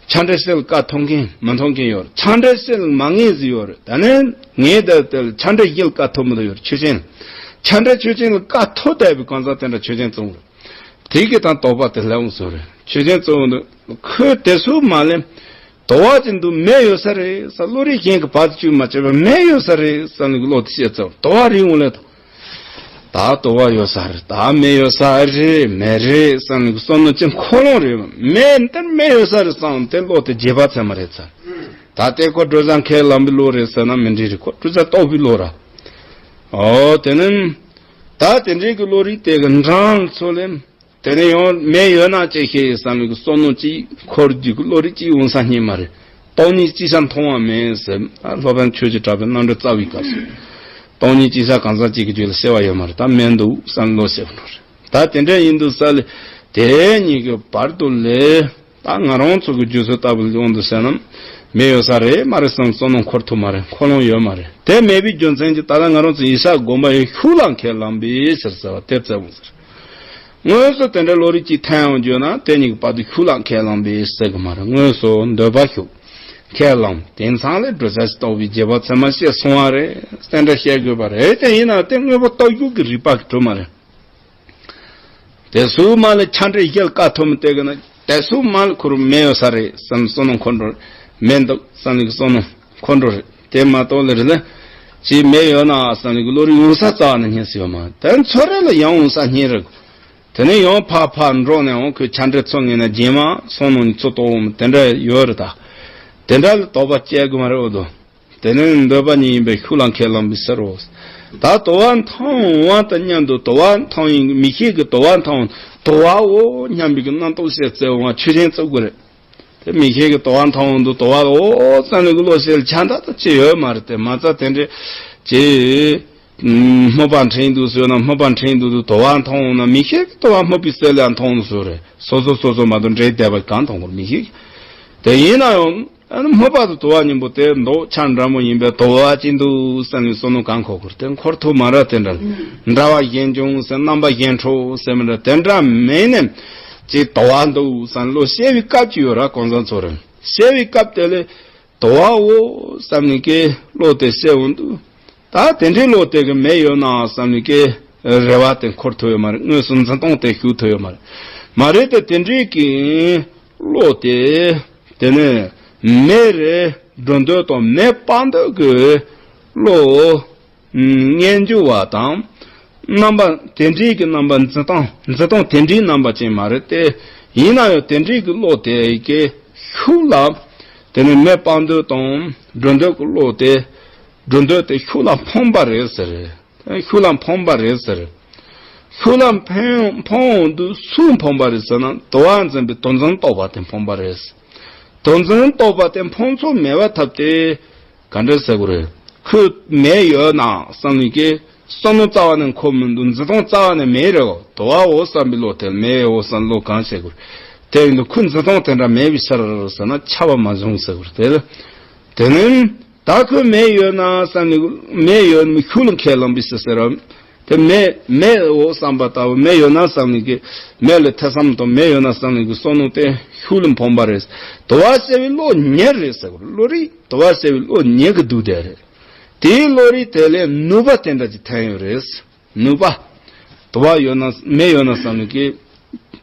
ཆ་འདྲེ་སེལ་བཀག་ཐུབ་མཁན་མི་ཐུབ་མཁན་ཡོད་རེད། ཆ་འདྲེ་སེལ་མ་ངེས་ཟིག་ཡོད་རེད། ད་ནི་ངས་ད་ལྟ་ཆ་འདྲེ་སེལ་བཀག་ཐུབ་མི་ཐུབ་ཡོད་རེད། ཆོས་ཅན། ཆ་འདྲེ་ཆོས་ཅན་ལ་བཀག་ཐུབ་བསྡད་པའི་གང་ཟག་དེ་འདྲ་ཆོས་ཅན་བཙོང་རེད། དེ་གི་དང་དོགས་པ་དེ་ལྷ་འོང་བཟོ་རེད། ཆོས་ཅན་བཙོང་འདུག་ཁོས་དེ་སུ་མ་ལེན། དོ་བ་ཅན་དུ་མེ་ཡོད་ས་རེད་ས་བློ་རིག་གཞན་གྱི་བར་དུ་བཅུག་མ་བྱས་པར་མེ་ཡོད་ས་རེད་ས་ནི་བློ་དེ་བཤད་ཚར་དོ་བ་རིག་འོང་ལས་དང་། ད་དོ་བ་ཡོད་ས་རེད། ད་མེ་ཡོད་ས་རེད་མེ་རེད་བསམ་ནས་བསམ་བློ་ཅན་འཁོར་ལོང་རེད། མེ་འདིར་མེ་ཡོད་ས་རེད་བསམ་དེ་བློ་དེ་རྗེས་དཔག་ཚད་མ་རེད་ཚར། ད་ལྟའི་ཁོ་གྲུ་གཟིངས་ཁས་བླངས་པའི་བློ་རེད་ཟེར་ན་མི་འགྲིག་རེད། ཁོ་གྲུ་གཟིངས་རྟོགས་པའི་བློ་ར། ཨོ་དེ་ནི། ད་དེ་འདྲའི་གི་བློ་རིག་དེ་གི་འབྲང་ཚོ་ལས། དེ་ནས་ཡང་མེ་ཡོད་ན་ཅི་ཤེས་བསམ་པའི་གི་བསམ་བློ་གཅིག་འཁོར་རྒྱུ་གི་བློ་རིག་གཅིག་འོང་ས་རྙེད་མ་རེད། སྟོང་ཉིད་གཅིག་ས་མཐོང་བ་མེད་ཟེར། ཨ་སློབ་དཔོན་ཆོས་ཀྱི་གྲགས་པའི་རྣམ་འགྲེལ་རྩ་བའི་སྐབས་སུ། སྟོང་ཉིད་གཅིག་ས་གང་ཟག་གཅིག་གི་རྒྱུད་ལ་གསལ་བ་ཡོད་མ་རེད། ད་མེད་འདུག་བསམ་བློ་ཞིག་འགྲོ་རེད། ད་དེ་འདྲ་ཡིན་དུས་ས་ལས་དེ་གཉིས་ཀྱི་བར་དུ་ལས། ད་ང་རང་ཚོ་གི་རྒྱུ་ཚོད་ལྟ་བུ་ཡོང་དུས་ཟེར་ན། མེ་ཡོད་ས་རེད་མ་རེད་བསམ་བསམ་བློ་འཁོར་ཐུབ་མ་རེད། འཁོར་ལོང་ཡོད་མ་རེད། དེ་མེད་པའི་རྒྱུ་མཚན་གྱིས་ད་ལྟ་ང་རང་ཚོ་ཡིན་ས་དགོན་པ་ཡོད་ཤུགས་ལ་ཁས་བླངས་པའི་ཕྱིར་ཟེར་བ་དེ་བཙལ་འོང་ཟེར། དངོས་སུ་དེ་འདྲའི་བློ་རིག་ཅིག་ཐོན་ཡོང་རྒྱུ་ན་དེ་གཉིས་ཀྱི་བར་དུ་ཤུགས་ལ་ཁས་བླངས་པའི་ཟེར་གི་མ་རེད། དངོས་སུ་འདོད་པ་ཤུགས་ཁས་བླངས་དེ་མཚང་ལས་འགྲོ་བྱ་ཞིག་རྟོགས་པའི་རྗེས་དཔག་ཚད་མ་བཤད་སོང་བ་རེད། དེ་འདྲ་བཤད་དགོས་པ་རེད། དེ་ཡིན་ན་དེ་དངོས་པོ་རྟོགས་རྒྱུ་གི་རིགས་པ་གི་གྲུབ་མ་རེད། དེ་སུ་མ་ལ་ཆ་འདྲེ་ཡལ་ཀ་ཐོམ་དེ་གི་ན་དེ་སུ་མ་ལ་ཁུར་མེ་ཡོད་ས་རེད་བསམ་བསམ་བློ་འཁོར་འགྲོ་རེད། མེ་འདུག་བསམ་ནས་བསམ་བློ་འཁོར་འགྲོ་རེད། དེ་མ་གཏོགས་ལ་རེད་ལ། ཅིག་མེ་ཡོད་ན་བསམ་ནས་བློ་རིག་ཡོང་ས་རྩ་བ་ནས་རྙེད་སྲིད་ཡོད་མ་རེད། དེ་ཚོ་རེ་ལ་ཡང་ཡོང་ས་རྙེད་རེད། དེ་ནས་ཡང་ཕར་ཕར་འགྲོ་ནས་འོང་ཁོས་ཆ་འདྲེ་ཚོ་ངེས་ན་རྗེས་མ་སོང་ནོ་ནི་ཚོ་གཏོགས་འོང་དེ་འདྲ་ཡོད་རེད་ད། དེ་འདྲ་ལ་དོགས་པ་སྐྱེ་དགོས་མ་རེད་འོ་དོ། དེ་ནི་འདོད་པ་ཉིད་ཡིན་པས་ཤུགས་ལ་ཁས་བླངས་པའི་ཕྱིར་རོ། ད་དོ་བ་མཐོང་བ་དང་མཉམ་དུ་དོ་བ་མཐོང་ཡིན་མིག་ཤེས་ཀྱི་དོ་བ་མཐོང་དོ་བའོ་སྙམ་པའི་གི་རྣམ་རྟོག་བཤད་བཙལ་བ་ཆོས་ཅན་བཙལ་དགོས་རེད། དེ་མིག་ཤེས་ཀྱི་དོ་བ་མཐོང་དུ་དོ་བའོ་བསམ་ནས་གི་བློ་ཤེས་ལ་ཆ་འདྲ་ད་ཅི་ཡོད་མ་རེད། དེ་མ་རྩ་དེ་འདྲས་ཅི། སྨུག་པ་འཕྲེང་དུ་ཟོས་ན་སྨུག་པ་འཕྲེང་དུ་དུ་དོ་བ་མཐོང་ན་མིག་ཤེས་ཀྱི་དོ་བ་སྨུག་པའི་གསེབ་ལ་མཐོང་ཟོས་རེད། སོ་སོ་སོ་སོ་མ་གཏོགས་འདྲེས་བསྡད་པ་གང་མཐོང་གི་རེད་མིག་ཤེས་ཀྱི། དེ་ཡིན་ན་ཡང་། ཨ་ནི་སྨུག་པ་དང་དུ་བ་གཉིས་པོ་དེ་མདོག་ཆ་འདྲ་མོ་ཡིན་པས་དུ་བ་ཅིག་འདུག་བསམ་ནས་བསམ་བློ་གང་འཁོར་དགོས་དེ་འཁོར་ཐུབ་མ་རེད། དེ་འདྲ་འདྲ་བ་གཞན་བྱུང་ཟེར་རྣམ་པ་གཞན་འཕྲོ་ཟེར་མི་འདྲ་དེ་འདྲ་མེད་ནས་ཅིག་དུ་བ་འདུག་བསམ་བློ་ཤེས་པའི་སྐབས་ཅིག་ཡོད་ར། གང་ཟག་ཚོ་རེད། ཤེས་པའི་སྐབས་དེ་ལས་དུ་བའོ་བསམ་ནས་ཀྱི་བློ་དེ་སད་འོང་དུས། ད་དེ་འདྲའི་བློ་དེ་གི་མེ་ཡོད་ན་བསམ་ནས་ཀྱི་རེ་བ་དེ་འཁོར་ཐུབ་ཡོད་མ་རེད། དངོས་སུ་འཛིན་སྟངས་དེ་ཞུགས་ཐུབ་ཡོད་མ་རེད། མ་རེད་དེ་དེ་འདྲའི་གི་བློ་དེ། དེ་ནས་མེ་རེ་འགྲོ་འདོད་དང་མེ་སྤང་འདོད་ཀྱི་བློ། ཨུམ་སྙན་འཇུ་བ་དང་། རྣམ་པ་དེ་འདྲའི་གི་རྣམ་པ་འཛིན་སྟངས་འཛིན་སྟངས་དེ་འདྲའི་རྣམ་པ་ཅན་མ་རེད་དེ། ཡིན་ན་ཡང་དེ་འདྲའི་གི་བློ་དེ་གི་ཤུགས་ལ། དེ་ནི་མེ་སྤང་འདོད་དང་འགྲོ་འདོད་ཀྱི་བློ་དེ། འགྲོ་འདོད་དེ་ཤུགས་ལ་འཕངས་པ་རེད་ཟེར། ཤུགས་ལ་འཕངས་པ་རེད་ཟེར། ཤུགས་ལ་འཕངས་འཕངས་འོང་དུས་སུ་འཕངས་པ་རེད་ཟེར་ན་དུ་བ་འཛིན་པའི་དུ་འཛིན་རྟོག་པ་དེ་འཕངས་པ་རེད། དུ་འཛིན་རྟོག་པ་དེ་འཕངས་ཚུལ་མེད་པར་ཐབས་ཏེ། ག་འདྲ་ཟེར་དགོས་རེད། ཁོས་མེ་ཡོད་ན་བསམ་ནས་ཀྱི་བསམ་བློ་རྩ་བ་ནས་འཁོར་མི་འདུག་འཛིན་སྟངས་རྩ་བ་ནས་མེད་རེད། དུ་བའོ་བསམ་པའི་བློ་དེ་མེའོ་བསམ་བློ་གང་བྱེད་དགོས་རེད། དེ་ཡིན་དུས་ཁོས་འཛིན་སྟངས་དེ་འདྲ་མེད་པའི་ཕྱིར་ཟེར་ན་ཁྱབ་པ་མ་བྱུང་ཟེར་དགོས་རེད་དེ། དེ་ནི། ད་ཁོས་མེ་ཡོད་ན་བསམ་ནས་མེ་ཡོད་ནི་ཤུགས་ལ་ཁས་བླངས་པའི་ཕྱིར་ཟེར་རམ། དེ་མེ་མེའོ་བསམ་པ་ལྟ་བུ་མེ་ཡོད་ན་བསམ་ནས་ཀྱི་མེ་ལ་ཐེ་ཚོམ་དང་མེ་ཡོད་ན་བསམ་ནས་ཀྱི་བསམ་བློ་དེ་ཤུགས་ལ་འཕངས་པ་རེད། དུ་བ་སད་པའི་བློ་ཉེར་རེད་ཟེར་བ་བློ་རིག་དུ་བ་སད་པའི་བློ་ཉེར་གྱི་སྡུག་དེ་རེད། དེའི་བློ་རིག་དེ་ལས་ནུས་པ་དེ་འདྲ་ཅིག་ཐོན་ཡོད་རེད། ནུས་པ། དུ་བ་ཡོད་ན་མེ་ཡོད་ན་བསམ་ནས་ཀྱི།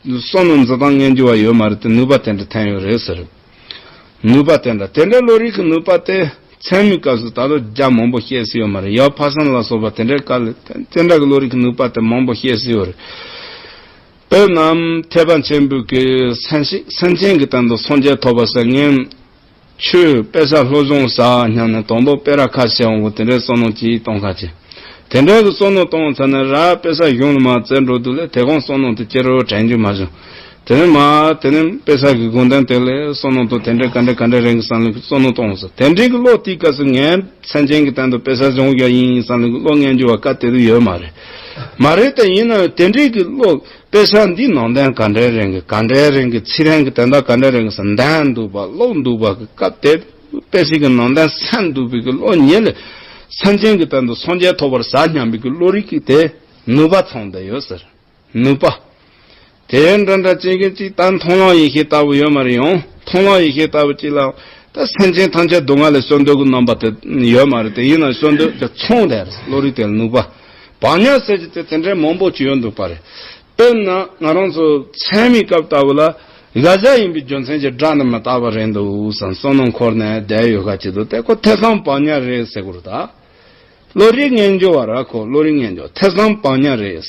བསམ་བློ་འཛིན་སྟངས་ངན་འགྱུར་བ་ཡོད་མ་རེད་དེ་ནུས་པ་དེ་འདྲ་ཐོན་ཡོད་རེད་ཟེར། ནུས་པ་དེ་འདྲ་དེ་འདྲ་བློ་རིག་གི་ནུས་པ་དེ་ཚད་མའི་སྐབས་སུ་ད་དུང་རྒྱ་མང་པོ་བཤད་སྲིད་ཡོད་མ་རེད། ཡང་ཕར་ཕྱིན་ལ་སོགས་པ་དེ་འདྲའི་སྐབས་ལ་དེ་འདྲ་གི་བློ་རིག་གི་ནུས་པ་དེ་མང་པོ་བཤད་སྲིད་ཡོད་རེད། དཔེར་ན་ཐེག་པ་ཆེན་པོའི་གི་སེམས་ཤེས་སེམས་ཅན་གྱི་སྟེང་དུ་སངས་རྒྱས་ཐོབ་པ་ཟེར་ངན། ཆོས་དཔེ་ཆ་སློབ་སྦྱོང་ཟ་སྙམ་ནས་དང་པོ་དཔེ་ར་ཁ་ཤས་འོང་གི་དེ་འདྲའི་བསམ་བློ་གྱིས་གཏོང་ཁ་ཆེ། དེ་འདྲ་གི་བསམ་མནོ་བཏང་ཚར་ན་ར་དཔེ་ས་གཞུང་ལ་མ་བཙལ་འགྲོ་དུས་ལས་དེ་གང་བསམ་མནོ་དེ་ཅི་རུ་དྲན་རྒྱུ་མ་བྱུང་། དེ་ནས་མ་དེ་ནས་དཔེ་ས་གི་དགོངས་དོན་དེ་ལས་བསམ་མནོ་དང་དེ་འདྲ་ག་འདྲ་ག་འདྲ་རེད་གི་བསམ་ལུགས་ཀྱི་བསམ་མནོ་བཏང་སོང་། དེ་འདྲའི་གི་བློ་དེའི་སྐབས་སུ་ངས་སེམས་ཅན་གྱི་སྟེང་དུ་དཔེ་ས་སྦྱོང་རྒྱུ་ཡིན་བསམ་ལུགས་ཀྱི་བློ་ངན་རྒྱུ་བ་བཀའ་དེ་དུ་ཡོད་མ་རེད། མ་རེད་དེ་ཡིན་ན་དེ་འདྲའི་གི་བློ་དཔེ་ས་འདིའི་ནང་དོན་ག་འདྲ་རེད་གི་ག་འདྲ་རེད་གི་ཚིག་རིང་གི་དོན་དག་ག་འདྲ་རེད་གི་ཟེར་འདོན་འདུག་པ་ཀློག་འདུག་པ་གི་སྐབས་དེ། དཔེ་ཞིག་གི་ནང་དོན་སེམས་འདུག་པའི་གི་བློ་ཉིད་ལས་སེམས་ཅན་གྱི་དོན་དུ་སངས་རྒྱས་ཐོབ་པར་བྱ་སྙམ་པའི་གི་བློ་རིག་གི་དེ་ནུས་པ་ཚང་བསྡད་ཡོད་ཟེར། ནུས་པ། དེ་འདྲ་འདྲ་ཅིག་གི་ཅིག་ད་མཐོང་ལམ་ཡེ་ཤེས་ལྟ་བུ་ཡོད་མ་རེད། ཡང་མཐོང་ལམ་ཡེ་ཤེས་ལྟ་བུ་ཅིག་ལ་ད་སེམས་ཅན་ཐམས་ཅད་སྡུག་བསྔལ་ལས་གསོད་འདོད་ཀྱི་རྣམ་པ་དེ་ཡོད་མ་རེད། དེ་ཡིན་ན་གསོད་འདོད་དེ་ཚང་བསྡད་རེད། བློ་རིག་དེ་ལ་ནུས་པ། བག་ཉལ་ཟེར་གྱི་དེ་དེ་འདྲའི་མང་པོ་ཅིག་ཡོད་འདུག་པ་རེད། དཔེར་ན་ང་རང་ཚོ་ཚད་མའི་སྐབས་ལྟ་བུ་ལ་དགག་བྱ་ཡིན་པའི་རྒྱུ་མཚན་གྱིས་སྒྲ་ནི་མི་རྟག་པ་རེད་འདུག་བསམ་བསམ་མནོ་འཁོར་ནས་བསྡད་ཡོད་ག་ཅིག་འདུག་དེ་ཁོ་ཐེ་ཚོམ་བག་ཉལ་རེད་ཟེར་དགོས་རེད་ད། བློ་རིག་ངན་སྦྱོར་བ་ར་ཁོ་བློ་རིག་ངན་སྦྱོར་ཐེ་ཚོམ་བག་ཉལ་རེད།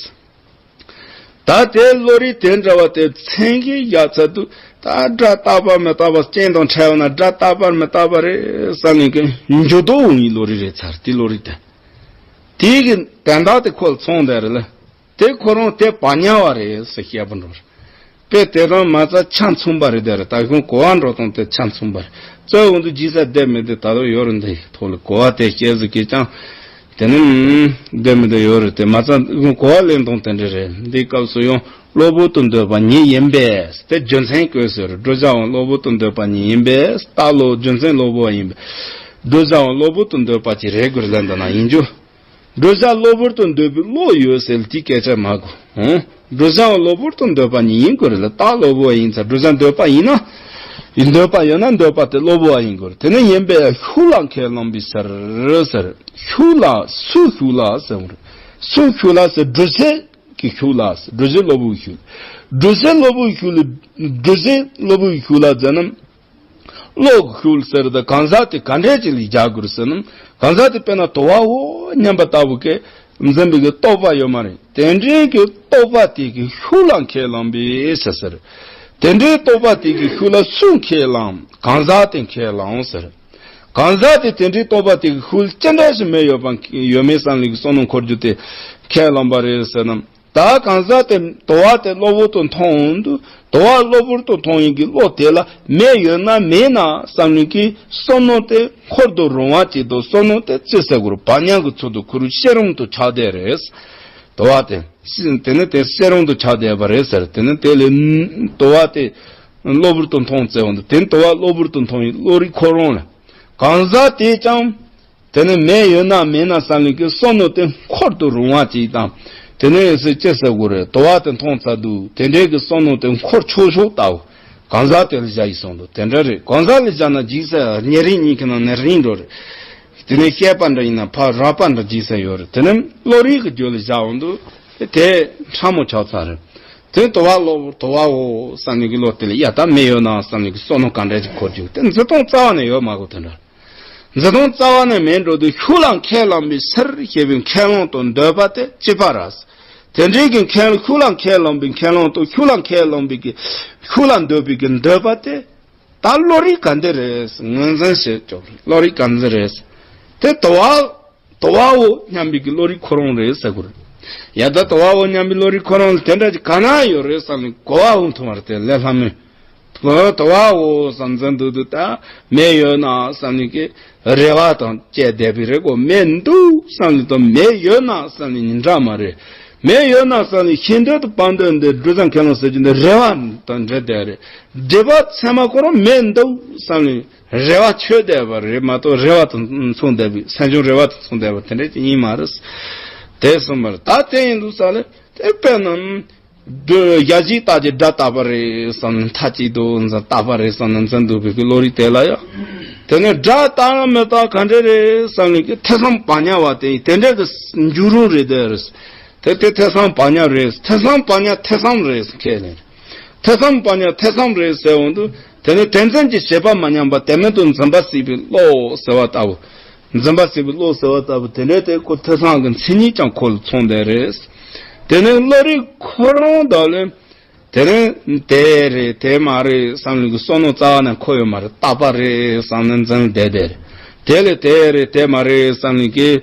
ད་དེ་བློ་རིག་དེ་འདྲ་བ་དེ་མཚན་གྱི་ཡ་ཚ་དུ་ད་སྒྲ་རྟག་པ་མི་རྟག་པ་རྐྱེན་དང་བྲལ་བ་ན་སྒྲ་རྟག་པ་མི་རྟག་པ་རེད་བསམ་ནས་ཀྱི་འཇུ་དོ་འོང་ཡི་བློ་རིག་རེད་ཚར་དེ་བློ་རིག་དེ། དེའི་གི་དན་རྟགས་དེ་ཁོ་ལ་ཚང་བསྡད་རེད་ལ། དེ་ཁོ་རང་དེ་བག་ཉལ་བ་རེད་ཟེར་བཤད་པ་འགྲོ་རེད། དཔེ་དེ་དང་མ་རྩ་ཆ་མཚུངས་པ་རེད་དེ་རེད། ད་གཞུང་གོ་བ་འགྲོ་སྟངས་དེ་ཆ་མཚུངས་པ་རེད། རྩ་བོ་འདི་ཇི་ས་བསྡད་མི་བསྡད་ད་དུང་ཡོད་རེད། འདི་ཐོག་ལ་གོ་བ་དེ་བཤད་ཟིག་གི་ཀྱང་། དེ་ནི་བསྡད་མི་བསྡད་ཡོད་རེད། དེ་མ་རྩ་གཞུང་གོ་བ་ལེན་སྟངས་དེ་འདྲ་རེད། འདིའི་སྐབས་སུ་ཡང་གློ་བུར་དུ་འདོད་པ་ཉིད་ཡིན་པས་དེ་རྒྱུ་མཚན་བཀོད་ཟེར། བགྲོད་བྱའང་གློ་བུར་དུ་འདོད་པ་ཉིད་ཡིན་པས་རྟག་བློ་རྒྱུ་མཚན་གློ་བུར་བ་ཡིན་པས་བགྲོད་བྱའང་གློ་བུར་དུ་འདོད་པ་ཅིག་རེད་དགོས་ལན་འདི་ན་ཡིན་རྒྱུ། བགྲོད་བྱ་གློ་བུར་དུ་འདོད་པའི་བློ་ཡོད་ཟེར་དེའི་སྐད་ཆ་མ་གོ། ཧུང་། བགྲོད་བྱའང་གློ་བུར་དུ་འདོད་པ་ཉིད་ཡིན་དགོས་རེད་ལ། རྟག་གློ་བུར་བ་ཡིན་ཙང་བགྲོད་བྱ་འདོད་པ་ཡིན་ན། ཡིན་འདོད་པ་ཡོད་ན་འདོད་པ་དེ་གློ་བུར་བ་ཡིན་དགོས་རེད། དེ་ནི་ཡིན་པས་ཤུགས་ལ་ཁས་བླངས་པའི་ཕྱིར་ཟེར། ཤུགས་ལ་སུ་ཤུགས་ལ་ཟེར་བ་རེད། སུ་ཤུགས་ལ་ཟེར་བགྲོད་བྱེད་ཀྱི་ཤུགས་ལ་ཟེར། བགྲོད་བྱེད་གློ་བུར་ཤུགས། བགྲོད་བྱེད་གློ་བུར་ཤུགས་ལ་བགྲོད་བྱེད་གློ་བུར་ཤུགས་ལ་ཟེར་ན། གློ་གི་ཤུགས་ཟེར་ད་གང་ཟག་དེ་ག་འདྲས་ཅིག་ལ་རྒྱག་དགོས་ཟེར་ན། གང་ཟག་དེ་དཔེར་ན་དུ་བ་འོ་སྙམ་པ་ལྟ་བུ་གི་འཛིན་པའི་གི་རྟོག་པ་ཡོད་མ་རེད། དེ་འདྲའི་གི་རྟོག་པ་དེ་གི་ཤུགས་ལ་ཁས་བླངས་པའི་ཕྱིར་ཟེར། དེ་འདྲའི་རྟོག་པ་དེ་གི་ཤུགས་ལ་སུ་ཁས་བླངས། གང་ཟག་དེ་ཁས་བླངས་ཟེར། གང་ཟག་དེ་དེ་འདྲའི་རྟོག་པ་དེ་གི་ཤུགས་ལ་ཅི་འདྲ་ཞིག་མེད་ཡོད་པ་ཡོད་མེད་བསམ་ལུགས་ཀྱི་བསམ་བློ་འཁོར་རྒྱུ་དེ་ཁས་བླངས་པ་རེད་ཟེར་ན། ད་གང་ཟག་དེ་དུ་བ་དེ་གློ་བུར་དུ་མཐོང་འོང་དུས་དུ་བ་གློ་བུར་དུ་མཐོང་ཡིན་གྱི་བློ་དེ་ལ་མེ་ཡོད་ན་མེད་ན་བསམ་ནས་ཀྱི་བསམ་མནོ་དེ་འཁོར་དུ་རུང་བ་ཅིག་དང་བསམ་མནོ་དེ་ཅི་ཟེར་དགོས་རེད། བག་ཉལ་གྱི་ཚུལ་དུ་ཁོ་རང་ཤེས་རུང་དུ་ཆགས་བསྡད་རེད། དུ་བ་དེ་ཤི་དེ་ནི་དེ་ཤེས་རུང་དུ་ཆགས་བསྡད་པ་རེད་ཟེར། དེ་ནི་དེ་ལས་དུ་བ་དེ་གློ་བུར་དུ་མཐོང་ཚེ་འོང་དུས་དེ་ནི་དུ་བ་གློ་བུར་དུ་མཐོང་ཡིན་བློ་རིག་ཁོ་རང་ལ་གང་ཟག་དེས་ཀྱང་། དེ་ནི་མེ་ཡོད་ན་མེད་ན་བསམ་ལུགས་ཀྱི་བསམ་མནོ་དེ་འཁོར་དུ་རུང་བ་ཅིག་དང་། དེ་ནས་སུ་ཅི་ཟེར་དགོས་རེད། དུ་བ་དེ་མཐོང་ཚར་དུས་དེ་འདྲའི་གི་བསམ་མནོ་དེ་འཁོར་ཆོག་ཆོག་ལྟ་བུ། གང་ཟག་དེ་ལ་བཞག་ཡིན་སོང་དུས་དེ་འདྲ་རེད། གང་ཟག་ལ་བཞག་ན་འཇིགས་ས་ཉེ་རིང་གཉིས་ཀྱི་ནང་ནས་རིང་འགྲོ་རེད། དེ་ནས་བཤད་པ་འདྲ་ཡིན་ན་ཕར་རགས་པ་འདྲ་འཇིགས་ས་ཡོད་རེད། དེ་ནས་བློ་རིག་གི་རྒྱུད་ལ་བཞག་འོང་དུས་དེ་ཕྲ་མོ་ཆགས་ཚར་རེད། དེ་དུ་བ་གློ་བུར་དུ་བའོ་བསམ་ནས་གི་བློ་དེ་ལ་ཡ་ད་མེ་ཡོད་ན་བསམ་ནས་གི་བསམ་མནོ་ག་འདྲ་ཅིག་འཁོར་རྒྱུ་དེ་འཛིན་སྟངས་རྩ་བ་ནས་ཡོད་མ་དགོས་དེ་འདྲ། འཛིན་སྟངས་རྩ་བ་ནས་མེད་འགྲོ་དུས་ཤུགས་ལ་ཁས་བླངས་པའི་ཕྱིར་ཞེས་པའི་ཁས་བླངས་དང་འདོད་པ་དེ་གཅིག་པ་རེད། དེ་འདྲའི་གི་ཁས་ཤུགས་ལ་ཁས་བླངས་པའི་ཁས་བླངས་དང་ཤུགས་ལ་ཁས་བླངས་པའི་གི་ཤུགས་ལ་འདོད་པའི་གི་འདོད་པ་དེ་ད་བློ་རིག་ག་འདི་རེད། ངོས་འཛིན་བྱེད་ཆོག་བློ་རིག་ག་འདི་རེད། དེ་དུ་བ་དུ་བའོ་སྙམ་པའི་གི་བློ་རིག་ཁོ་རང་རེད་ཟེར་དགོས་རེད། ཡ་ད་དུ་བའོ་སྙམ་པའི་བློ་རིག་ཁོ་རང་ལ་དེ་འདྲ་ཅིག་ག་ན་ཡོད་རེད་བསམ་ནས་གོ་བ་འོང་ཐུབ་པ་རེད། དེ་ལས་ལྷ་མོས། དུ་བའོ་བསམ་ཚུལ་འདུག་འདུག་ད་མེ་ཡོད་ན་བསམ་ནས་ཀྱི་རེ་བ་དང་བཅས་བསྡད་པའི་རེ་གོ་མེ་འདུག་བསམ་ནས་དང་མེ་ཡོད་ན་བསམ་ནས་ཉིན་གྲངས་མ་རེད། མེ་ཡོད་ན་བསམ་ནས་ཤེས་འདོད་དང་སྤང་འདོད་འདི་འགྲོ་སྟངས་ཁས་བླངས་ཟེར་རྒྱུ་འདི་རེ་བ་དང་འབྲེལ་བསྡད་རེད། སྒྲིབ་པ་མཚན་མ་ཁོ་རང་མེ་འདུག་བསམ་ནས་རེ་བ་ཆོད་བསྡད་པ་རེད་མ་གཏོགས་རེ་བ་དང་མཚུངས་བསྡད་པའི་སེམས་བྱུང་རེ་བ་དང་མཚུངས་བསྡད་པ་དེ་འདྲ་ཅིག་ཡིན་མ་རེད། དེ་གསུངས་པ་རེད། ད་དེ་ཡིན་དུས་ས་ལས་དེ་དཔེར་ན། འདོད་ཡ་གཞི་རྟག་གི་སྒྲ་རྟག་པ་རེད་བསམ་ནས་མཐའ་གཅིག་ཏུ་འཛིན་རྟག་པ་རེད་བསམ་ནས་འཛིན་འདུག་པའི་གི་བློ་རིག་དེ་ལ་ཡང་། དེ་ནས་སྒྲ་རྟག་མི་རྟག་ག་འདྲ་རེད་བསམ་ནས་ཀྱི་ཐེ་ཚོམ་བག་ཉལ་བ་དེ་དེ་འདྲ་གི་འགྱུར་རུང་རེད་དེ་རེད། དེ་དེ་ཐེ་ཚོམ་བག་ཉལ་རེད། ཐེ་ཚོམ་བག་ཉལ་ཐེ་ཚོམ་རེད་ཁས་ལེན། ཐེ་ཚོམ་བག་ཉལ་ཐེ་ཚོམ་རེད་ཟེར་འོང་དུས་དེ་ནས་དེ་འཛིན་གྱི་བྱེད་པ་མ་ཉམས་པ་དེ་མིན་དུ་འཛིན་པ་སྲིད་པའི་བློ་ཟེར་བ་ལྟ་བུ། འཛིན་པ་སྲིད་པའི་བློ་ཟེར་བ་ལྟ་བུ་དེ་འདྲ་དེ་ཁོ་ཐེ་ཚོམ་གྱི་མཚན་ཉིད་ཀྱང་ཁོ་ལ་ཚང་བསྡད་རེད། དེ་ནས་བློ་རིག་ཁོ་རང་དག་ལས། དེ་ནས་དེ་རེད་དེ་མ་རེད་བསམ་ནས་ཀྱི་བསམ་མནོ་རྩ་བ་ནས་འཁོར་ཡོད་མ་རེད། རྟག་པ་རེད་བསམ་ནས་འཛིན་བསྡད་དེ་རེད། དེ་ལས་དེ་རེད་དེ་མ་རེད་བསམ་ནས་ཀྱི་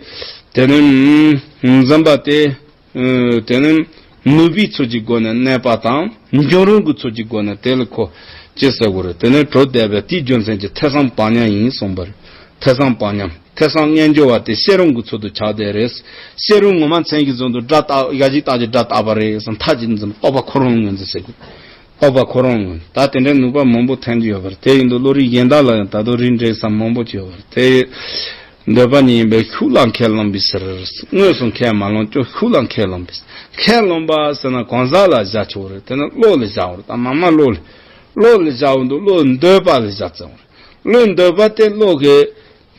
དེ་ནི་འཛིན་པ་དེ། ཨ། དེ་ནི་ནུས་པའི་ཚུལ་གྱི་སྒོ་ནས་གནས་པ་དང་འབྱུང་རུང་གི་ཚུལ་གྱི་སྒོ་ནས་དེ་ལ་ཁོ་ཅི་ཟེར་དགོས་རེད། དེ་ནི་གྲོལ་བསྡད་པའི་དེའི་རྒྱུ་མཚན་གྱིས་ཐེ་ཚོམ་བག་ཉལ་ཡིན་གསུངས་པ་རེད། ཐེ་ཚོམ་བག་ཉལ། ཐེ་ཚོམ་ངེས་འབྱུང་བ་དེ་ཤེས་རུང་གི་ཚུལ་དུ་ཆགས་བསྡད་རེད། ཤེས་རུང་ངོ་མ་མཚན་གྱི་ཟུང་དུ་སྒྲ་རྟག་ཡ་གཞི་རྟག་གི་སྒྲ་རྟག་པ་རེད་ཟེར་མཐའ་གཅིག་འཛིན་རྟོག་པ་ཁོ་རང་ངོས་འཛིན་ཟེར་དགོས། རྟོག་པ་ཁོ་རང་ངོས། ད་དེ་འདྲའི་ནུས་པ་མང་པོ་ཐོན་གྱི་ཡོད་པ་རེད། དེ་ཡིན་དུས་བློ་རིག་གཞན་དག་ལ་ཡང་ད་དུང་རིགས་འགྲེ་ས་མང་པོ་ཅིག་ཡོད་པ་རེད། དེ་འདོད་པ་ཉིད་ཡིན་པས་ཤུགས་ལ་ཁས་བླངས་པའི་ཕྱིར། དངོས་སུ་ཁས་མ་བླངས་ཀྱང་ཤུགས་ལ་ཁས་བླངས་པའི་ཕྱིར། ཁས་བླངས་པ་ཟེར་ན་གང་ཟག་ལ་བཞག་ཆོག་རེད། དེ་ནི་བློ་ལ་བཞག་པ་རེད། ད་མ་མ་བློ་ལ། བློ་ལ་བཞག་པ་འདུག་བློ་འདོད་པ་ལ་བཞག་ཚར་བ་རེད། བློ་འདོད་པ་དེ་བློ་གི།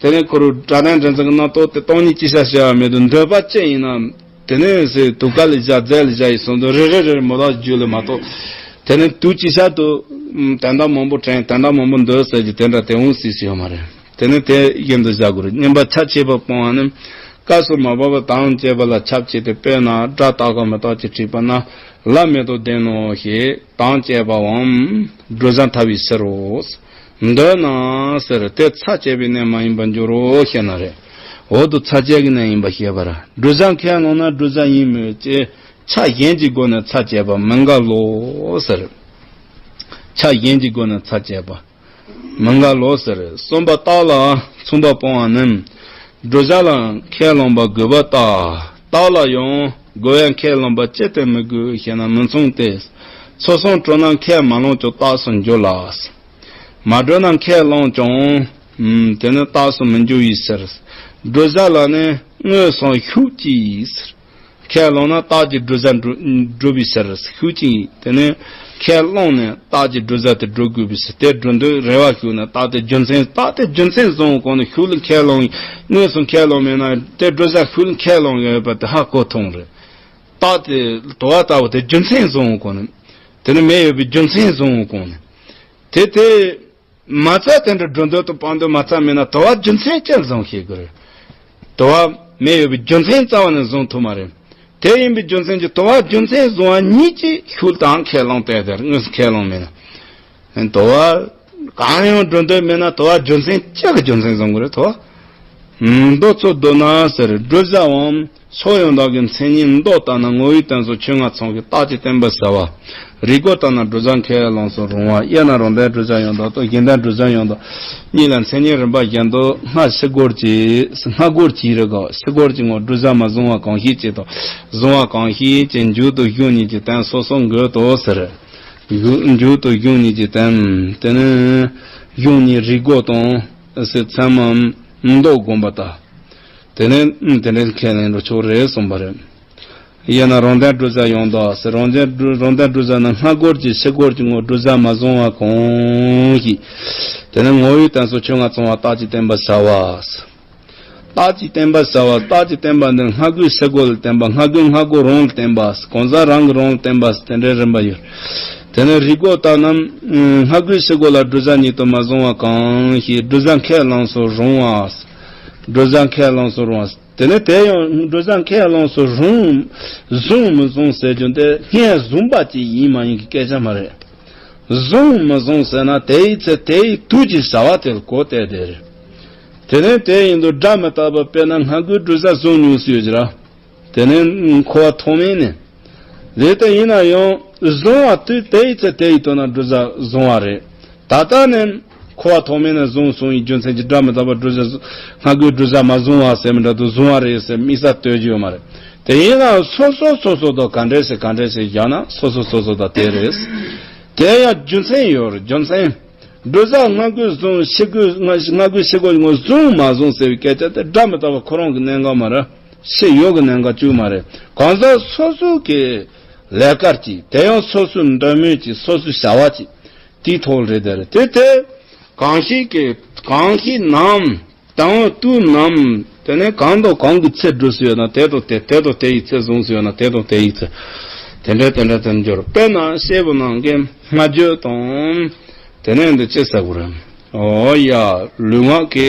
དེ་ནས་ཁོ་རུ་སྒྲ་དང་འདྲ་འཛིན་གྱི་རྣམ་རྟོག་དེ་སྟོང་ཉིད་ཅི་བྱ་ཞེས་པ་མེད་དུ་འདོད་པ་ཅི་ཡིན་ན། དེ་ནས་སེ་དུ་ཀ་ལ་བཞག་རྫས་ལ་བཞག་ཡིན་སོང་དུ་རེ་རེ་རེ་མོ་ལག་རྒྱུ་ལ་མ་གཏོགས། དེ་ནས་དུ་ཅི་བྱ་དུ། དོན་དག་མང་པོ་དྲན་དོན་དག་མང་པོ་འདོད་ཟེར་གྱི་དེ་འདྲ་དེ་འོང་སྲིད་སུ་ཡོད་མ་རེད། དེ་ནས་དེ་བཞིན་དུ་བཞག་དགོས་རེད། གཉིས་པ་ཆ་བྱེད་པ་སྤོང་བ་ནི། སྐབས་སུ་མ་བབས་པ་དང་བཅས་པ་ལ་ཁྱབ་བྱེད་དེ། དཔེར་ན་སྒྲ་རྟག་གམ་མི་རྟག་ཅེས་དྲིས་པ་ན། ལ་མེ་ཏོག་ལྡན་ནོ་ཞེས་དང་བཅས་པའམ། བགྲོད་བྱ་ཐལ་བའི་ཕྱིར་རོ། འདོད་ན་ཟེར་དེ་ཚ་བཅད་པའི་གནས་མ་ཡིན་པར་འགྱུར་རོ་ཞེ་ན་རེ། འོ་དུ་ཚ་བཅད་ཀྱི་གནས་ཡིན་པ་ཤེས་པར། བགྲོད་བྱ་ཁས་བླངས་ན་བགྲོད་བྱ་ཡིན་མོད་ཅེས་ཆ་གཞན་གྱི་སྒོ་ནས་ཚ་བཅད་པ་མི་འགལ་ལོ་ཟེར། ཆ་གཞན་གྱི་སྒོ་ནས་ཚ་བཅད་པ་མི་འགལ་ལོ་ཟེར། གསུམ་པ་རྟགས་ལ་མཚུངས་པ་སྤོང་བ་ནི། བགྲོད་བྱ་ལ་ཁས་བླངས་པ་དགོས་པ་ལྟར། རྟགས་ལ་ཡང་དགོས་པའི་ཁས་བླངས་པ་ཅི་སྟེ་མི་དགོས་ཞེ་ན་མི་མཚུངས་ཏེ། སོ་སོར་གྲོལ་ན་ཁས་མ་བླངས་ཀྱང་རྟགས་སུ་འགྱུར་ལ། མ་གྲོལ་ན་ཁས་བླངས་ཀྱང་། ཨུམ། དེ་ནི་རྟགས་སུ་མི་འགྱུར་བའི་ཕྱིར། བགྲོད་བྱ་ལ་ནི་དངོས་སུ་ཤུགས་ཀྱིས། ཁས་བླངས་ན་རྟགས་ཀྱི་བགྲོད་བྱ་འགྲུབ་བགྲོད་པའི་ཕྱིར། ཤུགས་ཀྱིས་དེ་ནི་ཁས་བླངས་ནས་རྟགས་ཀྱི་བགྲོད་བྱ་དེ་འགྲུབ་དགོས་པའི་ཕྱིར། དེ་འགྲུབ་འདོད་རེ་བ་ཞུགས་ན་རྟགས་དེ་རྒྱུ་མཚན་རྟགས་དེ་རྒྱུ་མཚན་བཟུང་གོང་ནས་ཤུགས་ལ་ཁས་བླངས་དངོས་སུ་ཁས་བླངས་མེད་ན་དེ་བགྲོད་བྱ་ཤུགས་ལ་ཁས་བླངས་ཡོད་པ་དེ་ཧ་གོ་ཐུབ་རེད། རྟགས་དེ་དོ་བ་ལྟ་བུ་དེ་རྒྱུ་མཚན་བཟུང་གོང་ནས་དེ་ནི་མེད་ཡོད་པའི་རྒྱུ་མཚན་བཟུང་གོང་ནས་དེ་དེ། མ་རྩ་དེ་འདྲ་འགྲོ་འདོད་དང་སྤང་འདོད་མ་རྩ་མེད་ན་དོ་བ་རྒྱུ་མཚན་ཅི་བཟུང་ཤེས་དགོས་རེད། དོ་བ་མེད་ཡོད་པའི་རྒྱུ་མཚན་རྩ་བ་ནས་བཟུང་ཐུབ་མ་རེད། དེ་ཡིན་པའི་རྒྱུ་མཚན་གྱིས་དོ་བ་རྒྱུ་མཚན་བཟུང་བ་ཉིད་ཀྱིས་ཤུགས་དང་ཁས་བླངས་ཏེ་དེར་དངོས་སུ་ཁས་བླངས་མེད་ན། དོ་བ་གང་ཡང་འགྲོ་འདོད་མེད་ན་དོ་བ་རྒྱུ་མཚན་ཅི་གི་རྒྱུ་མཚན་བཟུང་དགོས་རེད་དོ། མདོ་ཚོ་མདོ་ན་ཟེར་བགྲོད་བྱའམ། ཕྱོགས་ཡང་དག་གི་མཚན་ཉིད་མདོ་ལྟར་ན་ངོ་བོའི་དོན་སོགས་ཆོས་ལྔ་ཚང་གི་རྟགས་ཀྱི་བསྟན་པ་ཟབ་པ། རིགས་སྒོ་ལྟར་ན་བགྲོད་བྱ་ཁས་བླངས་སུ་རུང་བ། དབྱེ་ན་རང་ལྡན་བགྲོད་བྱ་ཡང་དག་དང་གཞན་ལྡན་བགྲོད་བྱ་ཡང་དག་གཉིས་ལ་མཚན་ཉིད་རིམ་པ་བཞིན་དུ་སྔ་ཕྱི་སྒོར་གྱི་སྔ་སྒོར་གྱི་རེ་ག་ཕྱི་སྒོར་གྱི་ངོ་བོ་བགྲོད་བྱ་མ་བཟུང་བ་གང་ཞིག་ཅེས་དང་བཟུང་བ་གང་ཞིག་ཅེས་མཇུག་ཏུ་གཞུང་གཉིས་ཀྱི་དོན་སོ་སོ་འགོད་དོ་ཟེར། མཇུག་ཏུ་གཞུང་གཉིས་ཀྱི་དོན་དེ་ནི་གཞུང་གཉིས་རིགས་སྒོ་དང་ཟེར་ཚད་མའམ་མདོ་བསྒོམ་པ་དང་། དེ་ནས་དེ་འདྲའི་ཁས་ལེན་འགྲོ་ཆོག་རེད་གསུངས་པ་རེད། དབྱེ་ན་རང་ལྡན་བགྲོད་བྱ་ཡང་དག་ཟེར་རང་ལྡན་བགྲོད་རང་ལྡན་བགྲོད་བྱ་ནི་སྔ་རྒོལ་གྱི་ཕྱི་རྒོལ་གྱི་ངོ་བོ་བགྲོད་བྱ་མ་བཟུང་བ་གང་ཞིག་དེ་ནི་ངོ་བོའི་དོན་སོགས་ཆོས་ལྔ་ཚང་བ་རྟགས་ཀྱི་བསྟན་པ་ཟབ་པ། རྟགས་ཀྱི་བསྟན་པ་ཟབ་པ་རྟགས་ཀྱི་བསྟན་པ་འདི་སྔ་རྒོལ་ཕྱི་རྒོལ་ལ་བསྟན་པ་སྔ་རྒོལ་སྔ་རྒོལ་རང་ལ་བསྟན་པ་གང་ཟག་རང་གིས་རང་ལ་བསྟན་པ་དེ་འདྲའི་རིམ་པ་ཡོད། དེ་ནི་རིགས་སྒོ་ལྟར་ན་སྔ་རྒོལ་ཕྱི་རྒོལ་ལ་བགྲོད་བྱ་ཉིད་དུ་མ་བཟུང་བ་གང་ཞིག་བགྲོད་བྱ་ཁས་བླངས་སུ་རུང་བ། བགྲོད་བྱ་ཁས་བླངས་སུ་རུང་བ། དེ་ནི་དེ་ཡང་བགྲོད་བྱ་ཁས་བླངས་སུ་རུང་། བཟུང་མི་བཟུང་ཟེར་རྒྱུ་འདི་སྔས་བཟུང་པ་ཅིག་ཡིན་མ་ཡིན་གྱི་སྐད་ཆ་མ་རེད། བཟུང་མི་བཟུང་ཟེར་ན་དེ་ཡི་ཚེ་དེ་ཡི་དུས་ཀྱི་བྱ་བ་དེ་ལ་གོ་བལྟས་ཏེ་རེད། དེ་ནི་དེ་ཡིན་དུས་སྒྲ་མི་རྟག་པ་དཔེར་ན་སྔ་རྒོལ་བགྲོད་བྱ་བཟུང་མྱོང་སྲིད་ཡོད་ཀྱི་ར། དེ་ནི་འཁོར་བ་ཐོག་མེད་ནས། རེད་དེ་ཡིན་ན་ཡང་བཟུང་བ་དུས་དེ་ཡི་ཚེ་དེ་ཡི་དོན་ན་བགྲོད་བྱ་བཟུང་བ་རེད། ད་ལྟ་ནི་འཁོར་བ་ཐོག་མེད་ནས་བཟུང་སོང་བའི་རྒྱུ་མཚན་གྱིས་སྒྲ་མི་རྟག་པ་བགྲོད་བྱ་སྔ་རྒོལ་བགྲོད་བྱ་མ་བཟུང་བ་ཟེར་མི་འདྲ་འདུག་བཟུང་བ་རེད་ཟེར་དམིགས་བསལ་ལྟོས་རྒྱུ་ཡོད་མ་རེད། དེ་ཡིན་ན་སོ་སོ་སོ་སོ་དང་ག་འདྲས་ཟེར་ག་འདྲས་ཟེར་བཞག་ན་སོ་སོ་སོ་སོ་དང་དེ་རེད། དེ་ཡང་རྒྱུ་མཚན་ཡོད་རེད་རྒྱུ་མཚན། བགྲོད་བྱ་སྔ་རྒོལ་བཟུང་ཕྱི་རྒོལ་སྔ་སྔ་རྒོལ་ཕྱི་རྒོལ་ངོ་བཟུང་མ་བཟུང་ཟེར་བའི་སྐད་ཆ་དེ་སྒྲ་མི་རྟག་པ་ཁོ་རང་གི་གནད་འགག་མ་རེད། ཕྱི་ཡོད་ཀྱི་གནད་འགག་གཅིག་མ་རེད། གང་ཟག་སོ་སོ་གི་ལས་ཀར་གྱིས་དེ་ཡང་སོ་སོའི་འདོད་མོས་ཀྱིས་སོ་སོའི་བྱ་བ་གྱིས་དེའི་ཐོག་རེད་དེ་རེད་དེ་དེ་གང་ཞིག་གི་གང་ཞིག་ནམ་དང་དུས་ནམ་དེ་ནས་གང་དང་གང་གི་ཚེ་བགྲོད་སྲིད་ཡོད་ན་དེ་དང་དེ་དེ་དང་དེ་ཡི་ཚེ་བཟུང་སྲིད་ཡོད་ན་དེ་དང་དེ་ཡི་ཚེ་དེ་འདྲ་དེ་འདྲ་དེ་འབྱོར་དཔེར་ན་སྐྱེས་བུ་རྣམས་ཀྱི་སྔ་རྒོལ་དང་དེ་ནས་འདི་ཅི་ཟེར་དགོས་རེད། ཨོ་ཡ། ལུས་ངག་གི་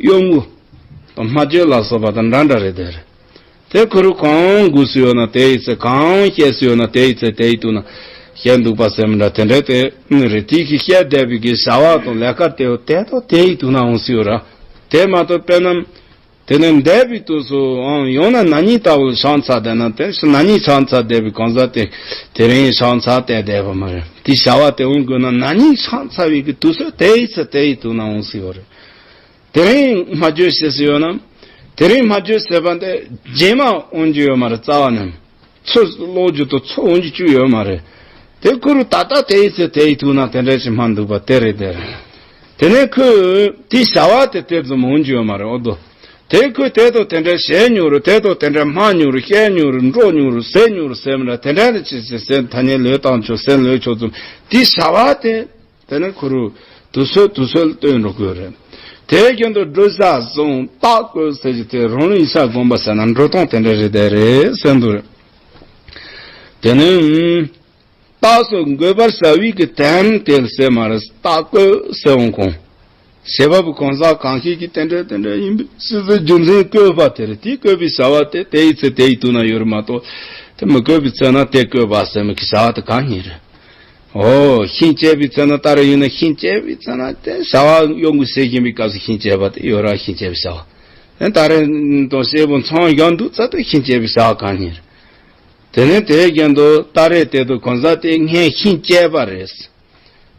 གཡོ་འགུལ་དང་སྨྲ་བརྗོད་ལ་སོགས་པ་དང་འདྲ་འདྲ་རེད་དེ། དེ་ཁོ་རུ་གང་དགོས་སུ་ཡོད་ན་དེ་ཡི་ཚེ་གང་བཤད་སུ་ཡོད་ན་དེ་ཡི་ཚེ་དེ་ཡི་དུས་ན་བཤད་འདུག་པ་ཟེར་མི་འདྲ་དེ་འདྲ་དེ་རེད། དེ་གི་བཤད་བསྡད་པའི་གི་བྱ་བ་དང་ལས་ཀ་དེ་དེ་དང་དེ་ཡི་དུས་ན་འོང་སུ་ཡོད་ར། དེ་མ་གཏོགས་དཔེར་ན། དེ་ནས་འདས་པའི་དུས་སུ་ཨང་ཡང་ན་ན་ནིང་ལྟ་བུ་ཕྱག་འཚལ་བསྡད་ན་དེ་ན་ནིང་ཕྱག་འཚལ་བསྡད་པའི་གང་ཟག་དེ་དེ་རིང་ཕྱག་འཚལ་བསྡད་བསྡད་པ་མ་རེད། དེའི་བྱ་བ་དེ་འོང་དགོས་ན་ན་ནིང་ཕྱག་འཚལ་བའི་གི་དུས་ཚོད་དེའི་ཚེ་དེའི་དུས་ན་འོང་སྲིད་པ་རེད། དེ་རིང་སྨྲ་བརྗོད་བྱེད་སྲིད་ཡོད་ན། དེ་རིང་སྨྲ་བརྗོད་བྱེད་པ་འདི་རྗེས་མ་འོང་རྒྱུ་ཡོད་མ་རེད། རྩ་བ་ནས། ཚུར་ཀློག་རྒྱུ་དང་ཚུར་འོང་རྒྱུ་བཅུག་ཡོད་མ་རེད། དེ་ཁོ་རུ་ད་ལྟ་དེའི་ཚེ་དེའི་དུས་ན་དེ་འདྲ་ཞིག་སྨྲ་འདུག་པ་དེ་རེད་དེ། དེ་ནས་ཁོས་དེའི་བྱ་བ་དེ་དེ་ཙམ་འོང་རྒྱུ་ཡོད་མ་རེད། འོ་དོ། དེ་ཁོས་དེ་དང་དེ་འདྲ་བྱས་མྱོང་རུང་དེ་དང་དེ་འདྲ་སྨྲ་མྱོང་རུང་བཤད་མྱོང་རུང་འགྲོ་མྱོང་རུང་ཟེར་མྱོང་རུང་ཟེར་མི་འདྲ་དེ་འདྲ་ནི་ཅི་ཞིག་ཟེར་ཐ་སྙད་ལོས་བཏང་ཆོག་ཟེར་ལོས་ཆོག་ཙམ་དེའི་བྱ་བ་དེ། དེ་ནི་ཁོ་རུ་དུས་ཚོད་དུས་ཚོད་ལ་ལྟོས་འགྲོ་དགོས་རེད། དེའི་རྒྱུན་དུ་བགྲོད་བྱ་བཟུང་རྟགས་བཀོད་ཟེར་གྱི་དེ་རང་ལུགས་ཡིག་ཆ་སྒོམ་པ་ཟེར་ན་འགྲོ་སྟངས་དེ་འདྲ་རེད་དེ་རེད་ཟེར་འདུག་རེད། དེ་ནི་རྟགས་སུ་འགོད་པར་བྱ་བའི་གི་དོན་དེ་ཟེར་མ་རེད། རྟགས་བཀོད་ཟེར་འོང་གོང་། བྱེད་པ་པོ་གང་ཟག་གང་ཞིག་གི་དེ་འདྲ་དེ་འདྲ་ཡིན་པའི་སྲིད་རྩེ་རྒྱུ་མཚན་བཀོད་པ་དེ་རེད། དེ་བཀོད་པའི་བྱ་བ་དེ་དེའི་ཚེ་དེའི་དུས་ན་ཡོད་རེད་མ་གཏོགས་དེ་མི་བཀོད་པའི་ཚེ་ན་དེ་བཀོད་པ་ཟེར་མི་གི་བྱ་བ་དེ་གང་ཡིན་རེད། ཨོ། ཤིང་བཅད་པའི་ཚེ་ན་སྟ་རེ་ཡིན་ན་ཤིང་བཅད་པའི་ཚེ་ན་དེ་བྱ་བ་གཡོ་འགུལ་བྱེད་བཞིན་པའི་སྐབས་སུ་ཤིང་བཅད་པ་དེ་ཡོད་ར། ཤིང་བཅད་པའི་བྱ་བ། དེ་སྟ་རེ་དང་སེར་པོ་མཚམས་བཞག་འདུག་ཚར་དུས་ཤིང་བཅད་པའི་བྱ་བ་གང་ཡིན། དེ་ནས་དེའི་རྒྱན་དུ་སྟ་རེ་དེ་དུ་གང་ཟག་དེ་སྔས་ཤིང་བཅད་པ་རེད།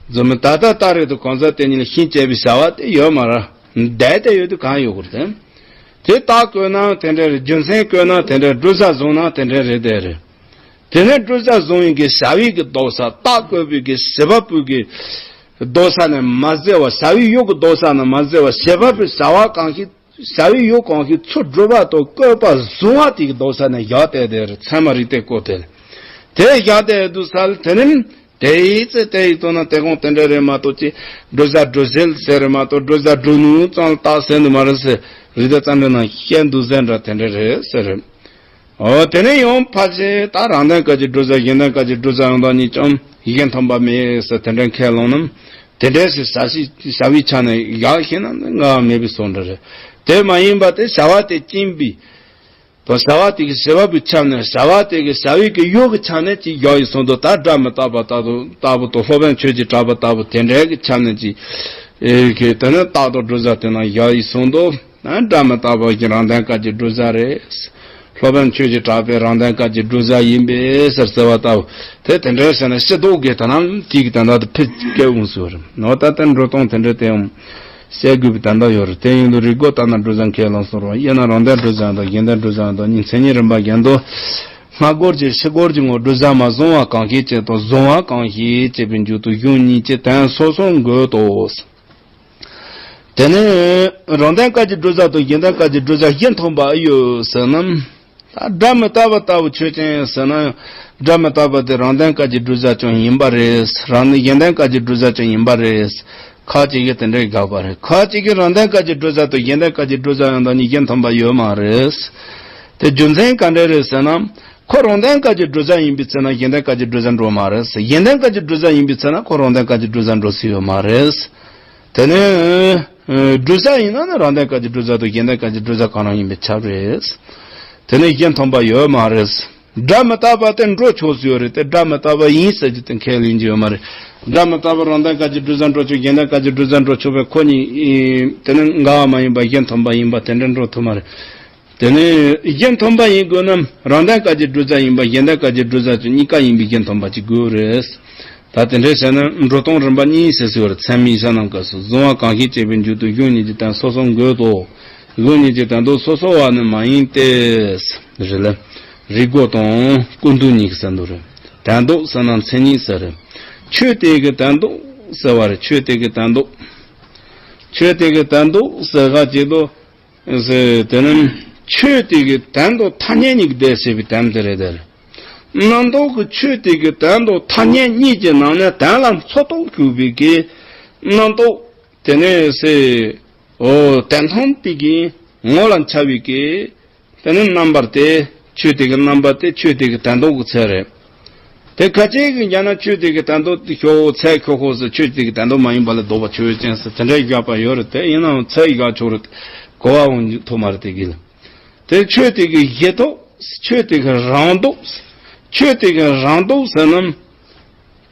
རྫུན་མ་ད་ལྟ་སྟ་རེ་དུ་གང་ཟག་དེ་ཉིད་ལ་ཤིང་བཅད་པའི་བྱ་བ་དེ་ཡོད་མ་ར། བསྡད་དེ་ཡོད་དུས་གང་ཡོད་དགོས་རེད། དེ་རྟགས་བཀོད་ན་དེ་འདྲ་རེད། རྒྱུ་མཚན་བཀོད་ན་དེ་འདྲ། བགྲོད་བྱ་བཟུང་ན་དེ་འདྲ་རེད་དེ་རེད། དེ་ནས་བགྲོད་བྱ་བཟུང་བའི་གི་བྱ་བའི་གི་ལྡོག་ས། རྟགས་བཀོད་པའི་གི་བྱེད་པ་པོའི་གི་ལྡོག་ས་ནས་མ་ཟད་པ། བྱ་བའི་ཡུལ་གི་ལྡོག་ས་ནས་མ་ཟད་པ། བྱེད་པ་པོའི་བྱ་བ་གང་ཞིག་བྱ་བའི་ཡུལ་གང་ཞིག་ཚུར་སྒྲུབ་པ་དང་བཀོད་པ་བཟུང་བ་དེ་གི་ལྡོག་ས་ནས་བཞག་སྟེ་དེ་རེད། ཚད་མ་རིགས་གཏེར་བཀོད་དེ་རེད། དེ་བཞག་སྟེ་དུས་ས་ལ་དེ་ནི་དེའི་ཚེ་དེའི་དུས་ན་དེ་གོང་དེ་འདྲ་རེད་མ་གཏོགས་ཅི། བགྲོད་བྱ་བགྲོད་བྱེད་ཟེར་རེད་མ་གཏོགས་བགྲོད་བྱ་བགྲོད་ནུས་ཙམ་ལ་རྟགས་ཟེར་ནི་མ་རེད་ཟེར། རིགས་གཏེར་རྩ་འགྲེལ་ནང་བཤད་འདུག་ཟེར་འདྲ་དེ་འདྲ་རེད་ཟེར། འོ། དེ་ནས་ཡང་ཕལ་ཆེར་ད་རང་དོན་སྐབས་ཀྱི་བགྲོད་བྱ་གཞན་དོན་སྐབས་ཀྱི་བགྲོད་བྱ་ཡང་དག་ཉིད་ཀྱང་གཞན་མཐུན་པ་མེད་ཟེར་དེ་འདྲ་ཁས་བླངས་ན། དེ་འདྲ་ཞིག་བྱ་ཞིག་བྱ་བའི་ཆ་ནས་ཡག་ཤེས་ན་ངག་མེད་པའི་བཟོ་འདྲ་རེད། དེ་མ་ཡིན་པ་དེ་བྱ་བ་དེ་སྐྱེན་པའི་དང་བྱ་བ་དེ་གི་བྱེད་པ་པོའི་ཆ་ནས། བྱ་བ་དེ་གི་བྱ་བའི་གི་ཡུལ་གི་ཆ་ནས་ཅིག་ཡག་ཡིན་བཟོ་འདུག་ད་སྒྲ་མི་རྟག་པ་ལྟ་བུ་ལྟ་བུ་དང་སློབ་དཔོན་ཆོས་ཀྱི་གྲགས་པ་ལྟ་བུ་དེ་འདྲའི་གི་ཆ་ནས་ཅིག་ཨེ་གི་དེ་ནས་རྟགས་དང་བགྲོད་བྱ་དེ་ན་ཡག་ཡིན་བཟོ་འདུག་ད་སྒྲ་མི་རྟག་པ་གི་རང་དོན་སྐབས་ཀྱི་བགྲོད་བྱ་རེད། སློབ་དཔོན་ཆོས་ཀྱི་གྲགས་པའི་རང་དོན་སྐབས་ཀྱི་བགྲོད་བྱ་ཡིན་པས་ཟེར་ཟེར་བ་ལྟ་བུ་དེ་དེ་འདྲའི་ཟེར་ན་ཕྱི་ལྡོག་གི་དེ་ན་དེ་གི་དོན་དག་དེ་ཕི་སྐད་འོང་ཟེར་བ་རེད། ནོ་ད་ལྟ་འགྲོ་སྟངས་དེ་འདྲ་དེ་ཡང་བཤད་དགོས་པའི་དོན་དག་ཡོད་རེད། དེ་ཡིན་དུས་རིགས་སྒོ་ལྟར་ན་བགྲོད་བྱ་ཁས་བླངས་སོང་རུང་དབྱེ་ན་རང་དོན་བགྲོད་བྱ་དང་གཞན་དོན་བགྲོད་བྱ་དང་གཉིས། མཚན་ཉིད་རིམ་པ་བཞིན་དུ་སྔ་རྒོལ་གྱི་ཕྱི་རྒོལ་གྱི་ངོར་བགྲོད་བྱ་མ་བཟུང་བ་གང་ཞིག་བྱེད་དང་བཟུང་བ་གང་ཞིག་བྱེད་པའི་མཇུག་ཏུ་གཞུང་གཉིས་ཀྱི་དོན་སོ་སོར་འགོད་དོ། དེ་ནས་རང་དོན་སྐབས་ཀྱི་བགྲོད་བྱ་དང་གཞན་དོན་སྐབས་ཀྱི་བགྲོད་བྱ་གཞན་མཐུན་པ་ཨེ་ཡོད་ཟེར་ན། ད་སྒྲ་མི་རྟག་པ་ལྟ་བུ་ཆོས་ཅན་ཟེར་ན་ཡང་སྒྲ་མི་རྟག་པ་དེ་རང་དོན་སྐབས་ཀྱི་བགྲོད་བྱ་ཀྱང་ཡིན་པ་རེད། རང་གཞན་དོན་སྐབས་ཀྱི་བགྲོད་བྱ་ཀྱང་ཡིན་པ་རེད། ཁ་ཅིག་གིས་དེ་འདྲའི་དགག་པ་རེད། ཁ་ཅིག་གིས་རང་དོན་སྐབས་ཀྱི་བགྲོད་བྱ་དང་གཞན་དོན་སྐབས་ཀྱི་བགྲོད་བྱ་ཡང་དག་གཉིས་གཞན་མཐུན་པ་ཡོད་མ་རེད། དེ་རྒྱུ་མཚན་ག་འདྲ་རེད་ཟེར་ན། ཁོ་རང་དོན་སྐབས་ཀྱི་བགྲོད་བྱ་ཡིན་པའི་ཚེ་ན་གཞན་དོན་སྐབས་ཀྱི་བགྲོད་བྱ་འགྲོ་མ་རེད། གཞན་དོན་སྐབས་ཀྱི་བགྲོད་བྱ་ཡིན་པའི་ཚེ་ན་ཁོ་རང་དོན་སྐབས་ཀྱི་བགྲོད་བྱ་འགྲོ་སྲིད་ཡོད་མ་རེད། དེ་ནས་ཨ་བགྲོད་བྱ་ཡིན་ན་ནི་རང་དོན་སྐབས་ཀྱི་བགྲོད་བྱ་དང་གཞན་དོན་སྐབས་ཀྱི་བགྲོད་བྱ་གང་རུང་ཡིན་པས་ཁྱབ་རེད། དེ་ནས་གཞན་མཐུན་པ་ཡོད་མ་རེད། སྒྲ་མི་རྟག་པ་དེ་འགྲོ་ཆོག་སྲིད་ཡོད་རེད་དེ། སྒྲ་མི་རྟག་པ་ཡིན་ཟེར་རྒྱུ་དེ་ཁས་ལེན་རྒྱུ་ཡོད་མ་རེད། སྒྲ་མི་རྟག་པ་རང་དོན་སྐབས་ཀྱི་བགྲོད་བྱ་འགྲོ་ཆོག་གཞན་དོན་སྐབས་ཀྱི་བགྲོད་བྱ་འགྲོ་ཆོག་པས་ཁོ་གཉིས་དེ་ནི་འགལ་བ་མ་ཡིན་པ་གཞན་མཐུན་པ་ཡིན་པ་དེ་འདྲ་འགྲོ་ཐུབ་མ་རེད། དེ་ནས་གཞན་མཐུན་པ་ཡིན་དགོས་ན་རང་དོན་སྐབས་ཀྱི་བགྲོད་བྱ་ཡིན་པ་གཞན་དོན་སྐབས་ཀྱི་བགྲོད་བྱ་ཀྱང་གཉིས་ཀ་ཡིན་པའི་གཞན་མཐུན་པ་ཅིག་དགོས་རེད། ད་དེ་འདྲ་བྱས་ན་འགྲོ་སྟངས་རིམ་པ་གཉིས་ཟེར་སྲིད་པ་རེད། ཚད་མའི་ཡིག་ཆ་རྣམས་སྐབས་སུ་བཟུང་བ་གང་ཞིག་བྱེད་པའི་མཇུག་ཏུ་གཞུང་གཉིས་ཀྱི་དོན་སོ་སོར་འགོད་དོ། གཞུང་གཉིས་ཀྱི་དོན་ལྡོག་སོ་སོ་བ་ནི་མ་ཡིན་ཏེ། རེད་ལ། རིགས་སྒོ་དང་ཀུན་བཏུས་གཉིས་ཀྱི་ཟེར་འདུག་རེད། དོན་ལྡོག་ཟེར་ན་མཚན་ཉིད་ཟེར་རེད། ཆོས་དེ་གི་དོན་ལྡོག་ཟེར་བ་རེད། ཆོས་དེ་གི་དོན་ལྡོག་ཆོས་དེ་གི་དོན་ལྡོག་ཟེར་ག་ཅིག་ཏུ། ཟེར་དེ་ནི་ཆོས་དེ་གི་དོན་དང་ཐ་སྙད་གཉིས་ཀྱི་སྡེ་བྱེད་པའི་དོན་དེ་རེད་དེ། རྣམ་རྟོག་གི་ཆོས་དེ་གི་དོན་དང་ཐ་སྙད་གཉིས་ཀྱི་ནང་ནས་དོན་ལ་འཚོ་རྟོག་གྱུར་པའི་གི་རྣམ་རྟོག་དེ་ནས་ཟེར། འོ་དོན་མཐོང་དེ་གི་ངོ་ལ་འཆར་བའི་གི་དེ་ནི་རྣམ་པར་དེ་ཆོས་དེ་གི་རྣམ་པར་དེ་ཆོས་དེ་གི་དོན་ལྡོག་གི་ཚད་རེད། དེ་ཁ་ཅིག་གིས་ཡང་ན་ཆོས་དེ་གི་དོན་ལྡོག་དེ་ཤོག་ཚད་ཁྱོ་ཤོག་ཟེར། ཆོས་དེ་གི་དོན་ལྡོག་མ་ཡིན་པ་ལ་ལྡོག་པ་ཆོས་ཅན་ཟེར་དེ་འདྲའི་བཞག་པ་ཡོད་རེད། དེ་ཡིན་ནའང་ཚད་བཞག་ཆོག་རེད། གོ་བ་འོང་ཐུབ་མ་རེད་དེ་གི་ལ། དེ་ཆོས་དེ་གི་གཞི་ལྡོག་ཆོས་དེ་གི་རང་ལྡོག་ཆོས་དེ་གི་རང་ལྡོག་ཟེར་ན།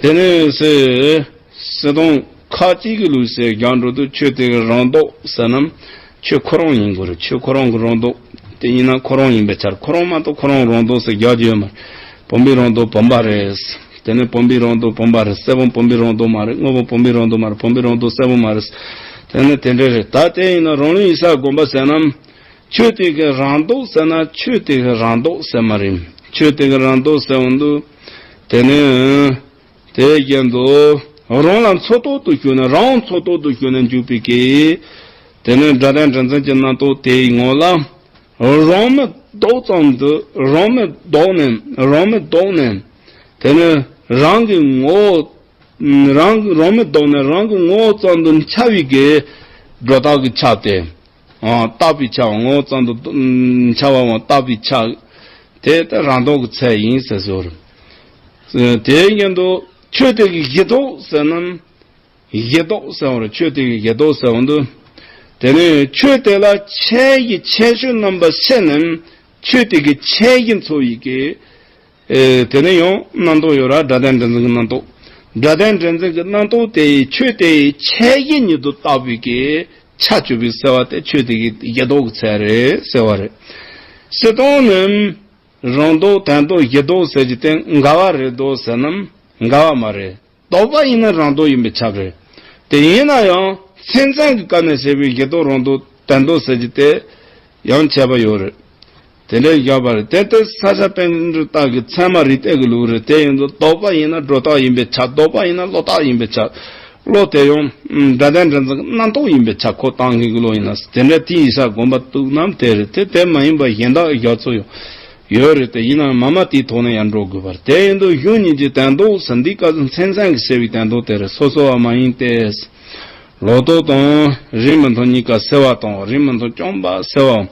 དེ་ནས་ཟེར། སྲིད་དོན་ཁ་ཅིག་གི་ལུགས་སྲོལ་རྒྱག་འགྲོ་དུས་ཆོས་དེ་གི་རང་ལྡོག་ཟེར་ན། ཆོས་ཁོ་རང་ཡིན་དགོས་རེད། ཆོས་ཁོ་རང་གི་རང་ལྡོག་དེ་ཡིན་ན་ཁོ་རང་ཡིན་པའི་ཆར། ཁོ་རང་མ་གཏོགས་ཁོ་རང་རང་ལྡོག་ཟེར་རྒྱག་རྒྱུ་ཡོད་མ་རེད། བུམ་པའི་རང་ལྡོག་བུམ་པ་རེད། དེ་ནས་བུམ་པའི་རང་ལྡོག་བུམ་པ་རེད། སེར་པོ་བུམ་པའི་རང་ལྡོག་མ་རེད། དངོས་པོ་བུམ་པའི་རང་ལྡོག་མ་རེད། བུམ་པའི་རང་ལྡོག་སེར་པོ་མ་རེད། དེ་ནས་དེ་འདྲ་རེད། ད་དེ་ཡིན་ན་རང་ལུགས་ཡིག་གསར་དགོངས་པ་ཟེར་ན། ཆོས་དེ་གི་རང་ལྡོག་ཟེར་ན་ཆོས་དེ་གི་རང་ལྡོག་ཟེར་མ་རེད། ཆོས་དེ་གི་རང་ལྡོག་ཟེར་འོང་དུས། དེ་ནས། དེའི་རྐྱེན་དུ། རང་ལ་འཚོ་ཐོག་ཏུ་གྱུར་ནས་རང་འཚོ་ཐོག་ཏུ་གྱུར་ནས་འཇུག་པའི་གི། དེ་ནི་སྒྲ་དན་དྲན་འཛིན་གྱི་རྣམ་རྟོག་དེའི་ངོ་ལ། རང་མི་ལྡོག་ཙམ་དུ་རང་མི་ལྡོག་ནས་རང་མི་ལྡོག་ནས། དེ་ནི་རང་གི་ངོ་བོ། རང་རང་མི་ལྡོག་ནས་རང་གི་ངོ་བོ་ཙམ་དུ་འཆར་བའི་གི་སྒྲོ་བཏགས་ཀྱི་ཆ་དེ། ཨ། བཏགས་པའི་ཆ། ངོ་བོ་ཙམ་དུ་འཆར་བའམ་བཏགས་པའི་ཆ། དེ་ལྟར་རང་ལྡོག་གི་ཚད་ཡིན་ཟེར་སོ། དེའི་རྐྱེན་དུ་ཆོས་དེ་གི་གཞི་ལྡོག་ཟེར་ན། གཞི་ལྡོག་ཟེར་བ་རེད། ཆོས་དེ་གི་གཞི་ལྡོག་ཟེར་བ་འདུག་དེ་ནས་ཆོས་དེ་ལ་ཁྱད་གཞི་ཁྱད་ཆོས་རྣམ་པ་ཕྱེ་ནས་ཆོས་དེ་གི་ཁྱད་གཞི་འཚོལ་བའི་གི། ཨེ། དེ་ནས་ཡང་རྣམ་རྟོག་ཡོད་ར། སྒྲ་དན་དྲན་འཛིན་གྱི་རྣམ་རྟོག་སྒྲ་དན་དྲན་འཛིན་གྱི་རྣམ་རྟོག་དེ་ཡི་ཆོས་དེ་ཡི་ཁྱད་གཞི་ཉིད་དུ་བཏགས་པའི་གི་ཁྱད་ཆོས་པའི་སེལ་བ་དེ་ཆོས་དེ་གི་གཞི་ལྡོག་གི་ཚད་རེད་ཟེར་བ་རེད། སྤྱིར་བཏང་ནི་རང་ལྡོག་དོན་ལྡོག་གཞི་ལྡོག་ཟེར་གྱི་དེ་འགལ་བ་རེད་དོ་ཟེར་ན་འགལ་བ་མ་རེད། ལྡོག་པ་ཡིན་ན་རང་ལྡོག་ཡིན་པས་ཁྱབ་རེད། དེ་ཡིན་ན་ཡང་མཚན་མཚོན་གྱི་སྐབས་ནས་བཤད་པའི་གཞི་ལྡོག་རང་ལྡོག་དོན་ལྡོག་ཟེར་གྱི་དེ་ཡང་ཁྱད་པར་ཡོད་རེད། དེ་འདྲའི་བཞག་པ་རེད། དེ་ལྟར་ས་སྐྱ་པཎྜི་ཏ་གི་ཚད་མ་རིགས་གཏེར་གྱི་ལུགས་རེད། དེ་ཡིན་དུས་ལྡོག་པ་ཡིན་ན་སྒྲོ་བཏགས་ཡིན་པས་ཁྱབ། ལྡོག་པ་ཡིན་ན་བློ་བཏགས་ཡིན་པས་ཁྱབ། བློ་དེ་ཡང་སྒྲ་དན་དྲན་འཛིན་གྱི་རྣམ་རྟོག་ཡིན་པས་ཁྱབ། ཁོ་བཏང་མཁན་གྱི་བློ་ཡིན་ན། དེ་འདྲ་དེའི་ས་དགོངས་པ་བཏུགས་ནམ་དེ་རེད། དེ་དེ་མ་ཡིན་པ་གཞན་དག་བཞག་ཚུལ་ཡང་ཡོད་རེད། དེ་ཡིན་ན་མ་མ་དེའི་ཐོག་ནས་ཡང་འགྲོ་དགོས་པ་རེད། དེ་ཡིན་དུས་གཞུང་གཉིས་ཀྱི་དོན་ལྡོག་ཟེར་འདིའི་སྐབས་སུ་མཚན་མཚོན་གྱིས་བཤད་པའི་དོན་ལྡོག་དེ་རེད། སོ་སོ་བ་མ་ཡིན་ཏེ། ལོག་རྟོག་དང་རིགས་མི་མཐུན་གཉིས་ཀ་སེལ་བ་དང་། རིགས་མི་མཐུན་བཅོམ་པ་སེལ་བའམ་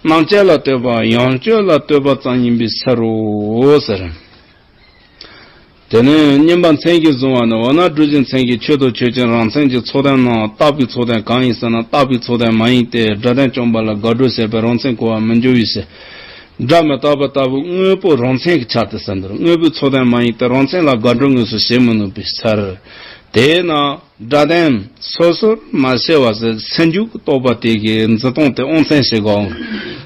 རྣམ་དཔྱོད་ལ་ལྟོས་པའམ་ཡང་དཔྱོད་ལ་ལྟོས་པ་ཙམ་ཡིན་པས་སེལ་རོ་ཟེར། དེ་ནས་བསྙེན་པ་མཚན་གྱིས་བཟུང་བ་ནི། འོ་ན་སྒྲུབ་བྱེད་མཚན་གྱི་ཆོས་དང་ཆོས་ཅན་རང་མཚན་གྱི་ཚོགས་དོན་རྣམས་རྟག་པའི་ཚོགས་དོན་གང་ཡིན་ཟེར་ན། རྟག་པའི་ཚོགས་དོན་མ་ཡིན་ཏེ། སྒྲ་དོན་བཅོམ་པ་ལ་དགག་སྒྲུབ་བྱེད་པའི་རང་མཚན་གོ་བར་མི་འགྱུར་བའི་ཕྱིར། སྒྲ་མི་རྟག་པ་ལྟ་བུ་དངོས་པོ་རང་མཚན་གྱི་ཆ་དེ་ཟེར་འདུག་དངོས་པོའི་ཚོགས་དོན་མ་ཡིན་ཏེ། རང་མཚན་ལ་དགག་སྒྲུབ་དངོས་སུ་བྱེད་མི་ནུས་པའི་ཕྱིར། དེས་ན་སྒྲ་དོན་སོ་སོར་མ་ཕྱེ་བ་ཟེར། སེལ་འཇུག་གི་རྟོག་པ་དེ་གའི་འཛིན་སྟངས་དེ་དབང་བཙན་བྱེད་དགོས།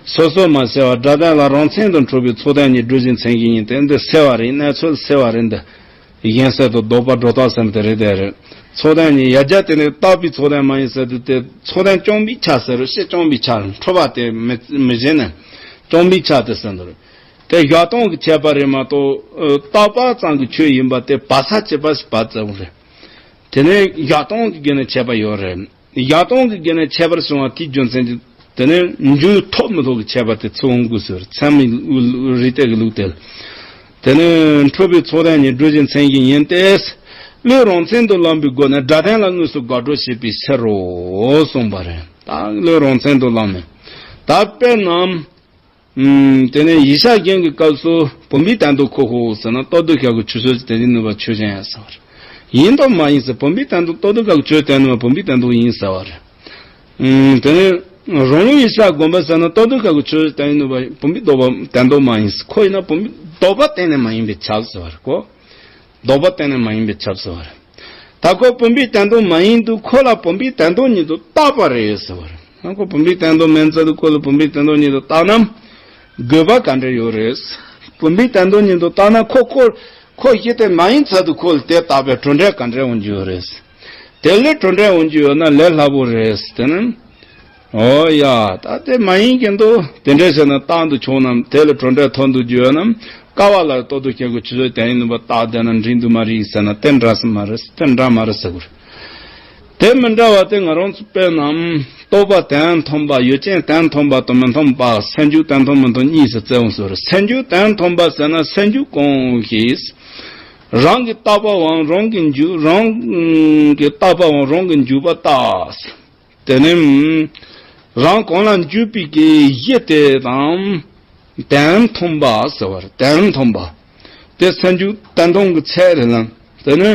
སོ་སོར་མ་ཕྱེ་བ་སྒྲ་དོན་ལ་རང་མཚན་དུ་འཁྲུལ་པའི་ཚོགས་དོན་གཉིས་སྒྲུབ་བྱེད་མཚན་གྱིས་ཡིན་ཏེ། འདི་སེལ་བ་རེད། གནས་ཚུལ་སེལ་བ་རེད། འདི་གཞན་སེལ་དུ་ལྡོག་པ་སྒྲོ་བཏགས་ཟེར་དེ་རེད། དེ་རེད། ཚོགས་དོན་གཉིས་ཡ་གྱལ་དེ་ནི་རྟག་པའི་ཚོགས་དོན་མ་ཡིན་ཟེར་དུས་དེ་ཚོགས་དོན་བཅོམ་པའི་ཆ་ཟེར། ཕྱིར་བཅོམ་པའི་ཆ། འཁྲུལ་པ་དེ་མི་མི་བྱེད་ནས་བཅོམ་པའི་ཆ་དེ་ཟེར་འདུག་དེ་བཞག་སྟངས་ཀྱི་ཁྱད་པར་རེད་མ་གཏོགས། ཨ། རྟག་པ་ཙམ་གྱི་ཆོས་ཡིན་པ་དེ་བབས་ས་ཅི་བབས་ཤིག་བབས་ཙམ་རེད། དེ་ནས་བཞག་སྟངས་ཀྱི་སྒོ་ནས་ཁྱད་པར་ཡོད་རེད། བཞག་སྟངས་ཀྱི་སྒོ་ནས་ཁྱད་པར་བྱུང་བ་དེའི་རྒྱུ་མཚན་གྱིས། དེ་ནས་འཇུག་ཐོབ་མི་ཐོབ་ཀྱི་ཁྱད་པར་དེ་ཚུར་འོང་དགོས་ཟེར། ཚད་མའི་རིགས་གཏེར་གྱི་ལུགས་དེ་ལ། དེ་ནས་འཁྲུལ་པའི་ཚོགས་དོན་གཉིས་སྒྲུབ་བྱེད་མཚན་གྱིས་ཡིན་ཏེ། བློས་རང་མཚན་དུ་བླངས་པའི་སྒོ་ནས་སྒྲ་དོན་ལ་དངོས་སུ་དགག་སྒྲུབ་བྱེད་པའི་ཕྱིར་རོ་གསུངས་པ་རེད། ད་བློས་རང་མཚན་དུ་བླངས་ནས། ད་དཔེར་ན། ཨུམ། དེ་ནས་ཡིག་ཆ་རྒྱན་གྱི་སྐབས་སུ་བུམ་པའི་དོན་ལྡོག་ཁོ་ཁོ་ཟེར་ན། རྟོག་ལྡོག་ཤར་དགོས་ཆོས་ཟེར་གྱི་དོན་ནུས་པ་ཆོས་ཅན་ཡང་ཟེར་བ་རེད། ཡིན་དང་མ་ཡིན་ཟེར། བུམ་པའི་དོན་ལྡོག་རྟོག་ལྡོག་ཤར་དགོས་ཆོས་དོན་ནུས་པ་བུམ་པའི་དོན་ལྡོག་ཡིན་ཟེར་བ་རེད། ཨུམ། དེ་ནས་རང་ལུགས་ཡིག་ཆ་དགོངས་པ་ཟེར་ན། རྟོག་ལྡོག་ཤར་དགོས་ཆོས་ཅན་དོན་ནུས་པ་བུམ་པའི་ལྡོག་པ་དོན་ལྡོག་མ་ཡིན་ཟེར། ཁོ་ཡིན་ན་བུམ་པའི་ལྡོག་པ་གཏན་ནས་མ་ཡིན་པས་ཁྱབ་ཟེར་བ་རེད་གོ། ལྡོག་པ་གཏན་ནས་མ་ཡིན་པས་ཁྱབ་ཟེར་བ་རེད། ད་ཁོ་བུམ་པའི་དོན་ལྡོག་མ་ཡིན་དུས་ཁོ་ལ་བུམ་པའི་དོན་ལྡོག་ཉིད་དུ་བཏགས་པ་རེད་ཟེར་བ་རེད། ཁོ་བུམ་པའི་དོན་ལྡོག་མིན་ཙང་དུས་ཁོ་ལ་བུམ་པའི་དོན་ལྡོག་ཉིད་དུ་བཏགས་ན་དགོས་པ་ག་འདྲ་ཡོད་རེད། བུམ་པའི་དོན་ལྡོག་ཉིད་དུ་བཏགས་ན་ཁོ་ཁོ་ཁོ་གཞི་དེ་མ་ཡིན་ཚར་དུས་ཁོ་ལ་དེ་བཏགས་པའི་གྲུབ་འབྲས་ག་འདྲ་འོང་རྒྱུ་ཡོད་རེད། དེ་ལས་གྲུབ་འབྲས་འོང་རྒྱུ་ཡོད་ན་ལས་སླ་པོ་རེད། དེ་ནི། ཨོ་ཡ། ད་དེ་མ་ཡིན་གྱི་འདུག་དེ་འདྲ་བྱས་ན་རྟག་ཏུ་བྱུང་ན། དེ་ལ་གྲུབ་འབྲས་ཐོབ་འདུག་རྒྱུ་ཡོད་ན། ཀ་བ་ལ་རྟོག་ལྡོག་ཤར་དགོས་ཆོས་ཅན་དོན་ནུས་པ་རྟག་བསྡད་ན་འགྲིག་འདུག་མ་རེད་ཟེར་ན། དེ་འདྲ་ས་མ་རེད། དེ་འདྲ་མ་རེད་ཟེར་དགོས་རེད། དེ་མི་འདྲ་བ་དེ་ང་རང་ཚོ་དཔེར་ན། རྟོག་པ་དོན་མཐུན་པ། ཡུལ་ཅན་དོན་མཐུན་པ་དང་མི་མཐུན་པ། སེལ་འཇུག་དོན་མཐུན་མི་མཐུན་གཉིས་སུ་བརྩི་འོང་ཟེར། སེལ་འཇུག་དོན་མཐུན་པ་ཟེར་ན་སེལ་འཇུག་གང་ཞིག་རང་གི་རྟག་པའམ་རང་གི་འཇུག་རང་གི་རྟག་པའམ་རང་གི་འཇུག་པ་རྟག་དེ་ནི། རང་གང་ལ་འཇུག་པའི་གི་གཞི་དེ་དང་། དོན་མཐུན་པ་ཟེར་བ་རེད། དོན་མཐུན་པ། དེ་སེལ་འཇུག་དོན་མཐུན་གྱི་ཚད་རེད་ལ། དེ་ནི།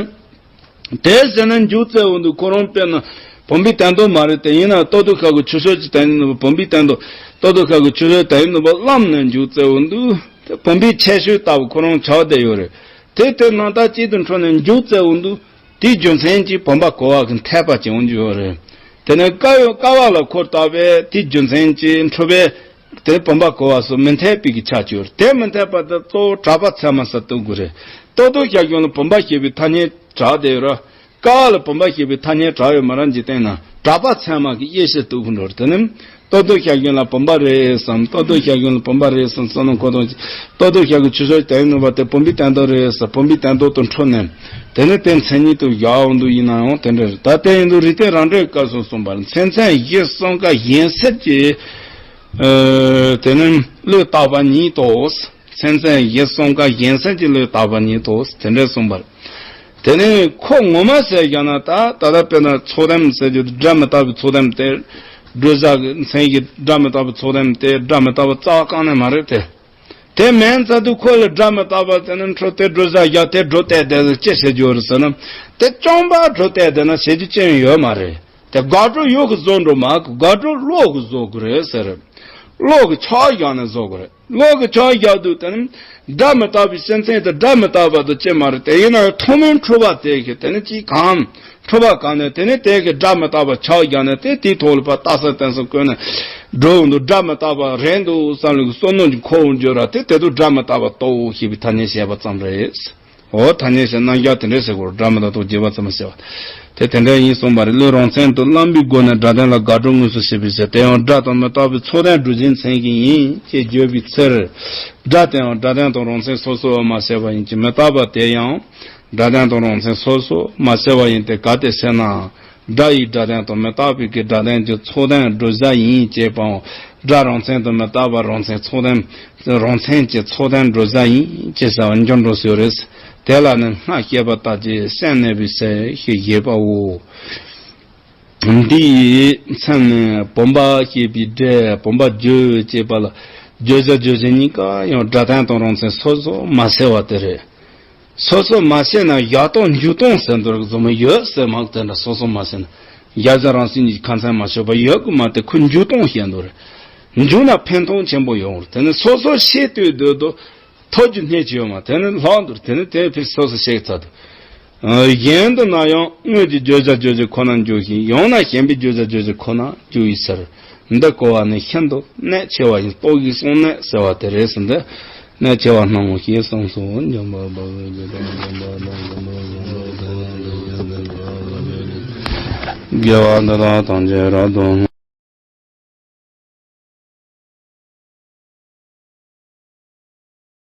དེ་ཟེར་ན་འཇུག་བཙལ་འོང་དུས་ཁོ་རང་དཔེར་ན་བུམ་པའི་དོན་ལྡོག་མ་རེད། དེ་ཡིན་ན་རྟོག་ལྡོག་ཤར་དགོས་ཆོས་ཅན་དོན་ནུས་པ་བུམ་པའི་དོན་ལྡོག་རྟོག་ལྡོག་ཤར་དགོས་ཆོས་ཅན་དོན་ནུས་པ་བླངས་ནས་འཇུག་བཙལ་འོང་དུས། དེ་བུམ་པའི་ཁྱད་ཆོས་ལྟ་བུ་ཁོ་རང་ཆགས་བསྡད་ཡོད་རེད། དེ་དེ་རྣམ་དག་གཅིག་ཏུ་འཁྲུལ་ནས་འཇུག་བཙལ་འོང་དུས། དེའི་རྒྱུ་མཚན་གྱིས་བུམ་པ་གོ་བ་གི་འཐད་པ་ཅིག་འོང་རྒྱུ་ཡོད་རེད། དེ་ནས་ཀ་ཡོ་ཀ་བ་ལ་འཁོར་བཏགས་པས་དེའི་རྒྱུ་མཚན་གྱིས་འཁྲུལ་པས་དེ་བུམ་པ་གོ་བ་སོགས་མི་འཐད་པའི་གི་ཆ་གྱུར། དེ་མི་འཐད་པ་དེ་གཙོ་བོ་གྲགས་པ་ཚད་མ་ཟེར་བཏགས་དགོས་རེད། ཏོག་ཏོ་ཞག་གཞུང་ལ་བུམ་པ་ཞེས་པའི་ཐ་སྙད་གྲགས་བསྡད་ཡོད་ར། ཀ་བ་ལ་བུམ་པ་ཞེས་པའི་ཐ་སྙད་གྲགས་ཡོད་མ་རེད། འཇིག་རྟེན་ན་གྲགས་པ་ཚད་མ་གི་དབྱེ་ཞིབ་བཏགས་དགོས་འགྲོ་རེད། དེ་ནི་ཏོག་ཏོ་ཞག་གཞུང་ལ་བུམ་པ་རེད་བསམ། ཏོག་ཏོ་ཞག་གཞུང་ལ་བུམ་པ་རེད་བསམ། བསམ་མནོ་འཁོར་དང་ཏོག་ཏོ་ཞག་གི་ཆུ་ཤོག་དེ་ཡིན་ནོ་བ་དེ་བུམ་པའི་སྟན་ཐོག་རེད་བསམ། བུམ་པའི་སྟན་ཐོག་ཏུ་འཁྲུལ་ནས་དེ་ནི་དེ་མཚན་ཉིད་དུ་བཞག་འོང་དུ་ཡིན་ན་ཡང་དེ་འདྲ་རེད། ད་དེ་ཡིན་དུས་རིགས་གཏེར་རང་འགྲེལ་སྐབས་སུ་གསུངས་པར། མཚན་མཚོན་གཞི་གསུམ་ཀ་གཞན་སེལ་གྱི་ཨ་དེ་ནི་བློས་བཏགས་པ་ཉིད་དོ། མཚན་མཚོན་གཞི་གསུམ་ཀ་གཞན་སེལ་གྱི་བློས་བཏགས་པ་ཉིད་དོ། དེ་འདྲ་གསུངས་པར། དེ་ནས་ཁོ་ངོ་མ་ཟེར་བཞག་ན་ད་ད་ལྟ་དཔེར་ན་ཚོགས་དམ་ཟེར་རྒྱུ་དེ་སྒྲ་མི་རྟག་པའི་ཚོགས་དམ་དེ། བགྲོད་བྱ་གི་མཚན་གྱི་སྒྲ་མི་རྟག་པའི་ཚོགས་དམ་དེ་སྒྲ་མི་རྟག་པ་རྩ་བ་གང་ནས་མ་རེད་དེ། དེ་མིན་ཙང་དུས་ཁོ་ལ་སྒྲ་མི་རྟག་པ་དེ་ནི་འཁྲུལ་དེ་བགྲོད་བྱ་བཞག་དེ་སྒྲོ་བཏགས་དེ་ལ་ཅི་བྱེད་རྒྱུ་རེད་ཟེར་ན། དེ་རྐྱང་པ་སྒྲོ་བཏགས་དེ་ན་བྱེད་རྒྱུ་ཅི་ཡང་ཡོད་མ་རེད། དེ་དགག་སྒྲུབ་ཡོད་གི་བཟོ་འགྲོ་མ་གི་དགག་སྒྲུབ་བློ་གི་བཟོ་དགོས་རེད་ཟེར། བློ་གི་ཆ་བཞག་ནས་བཟོ་དགོས་རེད། བློ་གི་ཆ་བཞག་དུས་དེ་ནི་སྒྲ་མི་རྟག་པའི་སེམས་ཅན་དེ་སྒྲ་མི་རྟག་པ་དང་ཅི་མ་རེད། དེ་ཡིན་ན་ཐོག་མའི་འཁྲུལ་པ་དེ་གི་དེ་ནི་ཅིག་གམ། འཁྲུལ་པ་གང་ནས་དེ་ནི་དེ་གི་སྒྲ་མི་རྟག་པ་ཆ་བཞག་ནས་དེ་དེའི་ཐོག་ལ་ཕར་རྟགས་གསལ་གཏན་གསལ་བཀོད་ནས་འགྲོ་འདུག་སྒྲ་མི་རྟག་པ་རེད་འདུག་བསམ་ལུགས་ཀྱི་བསམ་མནོ་གི་འཁོར་བར་འགྱུར་ར། དེ་དེ་དུས་སྒྲ་མི་རྟག་པ་རྟོགས་ཞེས་པའི་ཐ་སྙད་བཤད་པ་ཙམ་རེད། འོ་ཐ་སྙད་བཤད་རྣམ་གཞག་དེ་འདྲས་ཟེར་དགོས་རེད། སྒྲ་མི་རྟག་རྟོགས་རྗེས་དཔག་ཚད་མ་བཤད་པ། དེ་དེ་འདྲ་ཡིན་གསུངས་པ་རེད། བློས་རང་མཚན་དུ་བླངས་པའི་སྒོ་ནས་སྒྲ་དོན་ལ་དགག་སྒྲུབ་དངོས་སུ་བྱེད་པའི་ཕྱིར། དེ་ཡང་སྒྲ་དང་མི་རྟག་པའི་ཚོགས་དོན་སྒྲུབ་བྱེད་མཚན་ཉིད་ཡིན་ཅེས་བརྗོད་པའི་ཕྱིར། སྒྲ་དེའང་སྒྲ་དོན་དང་རང་མཚན་སོ་སོར་མ་བྱས་པ་ཡིན་གྱི། མི་རྟག་པ་དེ་ཡང་སྒྲ་དོན་དང་རང་མཚན་སོ་སོར་མ་བྱས་པ་ཡིན་ཏེ། གལ་ཏེ་བྱས་ན། སྒྲ་ཡི་སྒྲ་དོན་དང་མི་རྟག་པའི་གི་སྒྲ་དོན་གྱི་ཚོགས་དོན་སྒྲུབ་བྱ་ཡིན་ཅེས་པའང་། སྒྲ་རང་མཚན་དང་མི་རྟག་པ་རང་མཚན་ཚོགས་དོན། རང་མཚན་གྱི་ཚོགས་དོན་སྒྲུབ་བྱ་ཡིན་ཅེས་བྱ་བ་འགྱུར་འགྲོ་སྲོལ་རེད། དེ་ལ་ནི་སྔར་བཤད་པ་ལྟར་གྱི་སེམས་གནས་པའི་ཕྱིར་ཞེས་བཞེད་པའོ། འདི་ཡི་མཚན་ནི་བུམ་པ་ཞེས་པའི་སྒྲས་བུམ་པ་བརྗོད་ཅེས་པ་ལ། བརྗོད་བྱ་རྗོད་བྱེད་གཉིས་ཀ་ཡང་སྒྲ་དོན་དང་རང་མཚན་སོ་སོར་མ་བྱས་པ་དེ་རེད། སོ་སོར་མ་བྱས་ན་བཞག་སྟངས་འཇུག་སྟངས་ཟེར་འདུག་རེད། རྫུན་མ་ཡོད་ཟེར་མང་དེ་འདྲ་སོ་སོར་མ་བྱས་ན། བཞག་བྱ་རང་མཚན་གཉིས་ཀྱི་ཁ་མཚན་མ་ཆོད་པ་ཡོད་གི་མ་དེ་ཁོ་འཇུག་སྟངས་བཤད་འདུག་རེད། འཇུག་ན་ཕན་ཐོགས་ཆེན་པོ་ཡོང་རེད། དེ་ནི་སོ་སོར་ཤེས་ལྟོས་འདོད་དུ་ཐོབ་རྒྱུ་སྣེ་ཆེ་ཡོད་མ་དེ་ནི་ལྷག་འདུག་དེ་ནི་དེ་ཕི་སོ་སོར་ཤེས་ཚར་འདུག་གཞན་དུ་ན་ཡང་དངོས་ཀྱི་བརྗོད་བྱ་རྗོད་བྱེད་ཁོ་ན་འཇུག་ཅིང་། ཡང་ན་གཞན་པའི་བརྗོད་བྱ་རྗོད་བྱེད་ཁོ་ན་འཇུག་པའི་ཕྱིར། འདི་གོ་བ་ནི་ཤིན་ཏུ་གནད་ཆེ་བ་ཡིན། རྟོག་གེའི་གསུང་གནད་ཟེར་བ་དེ་རེད་ཟེར། འདི་གནད་ཆེ་བ་སྣང་ངོ་ཞེས་གསུངས་སོ། འཇམ་དཔལ་དཔའ་བོས་ཇི་ལྟར་འཇམ་དཔལ་དང་ཞིང་དུ་གསུངས་པ་དང་། དགེ་བ་འདི་དག་ཐམས་ཅད་རབ་ཏུ་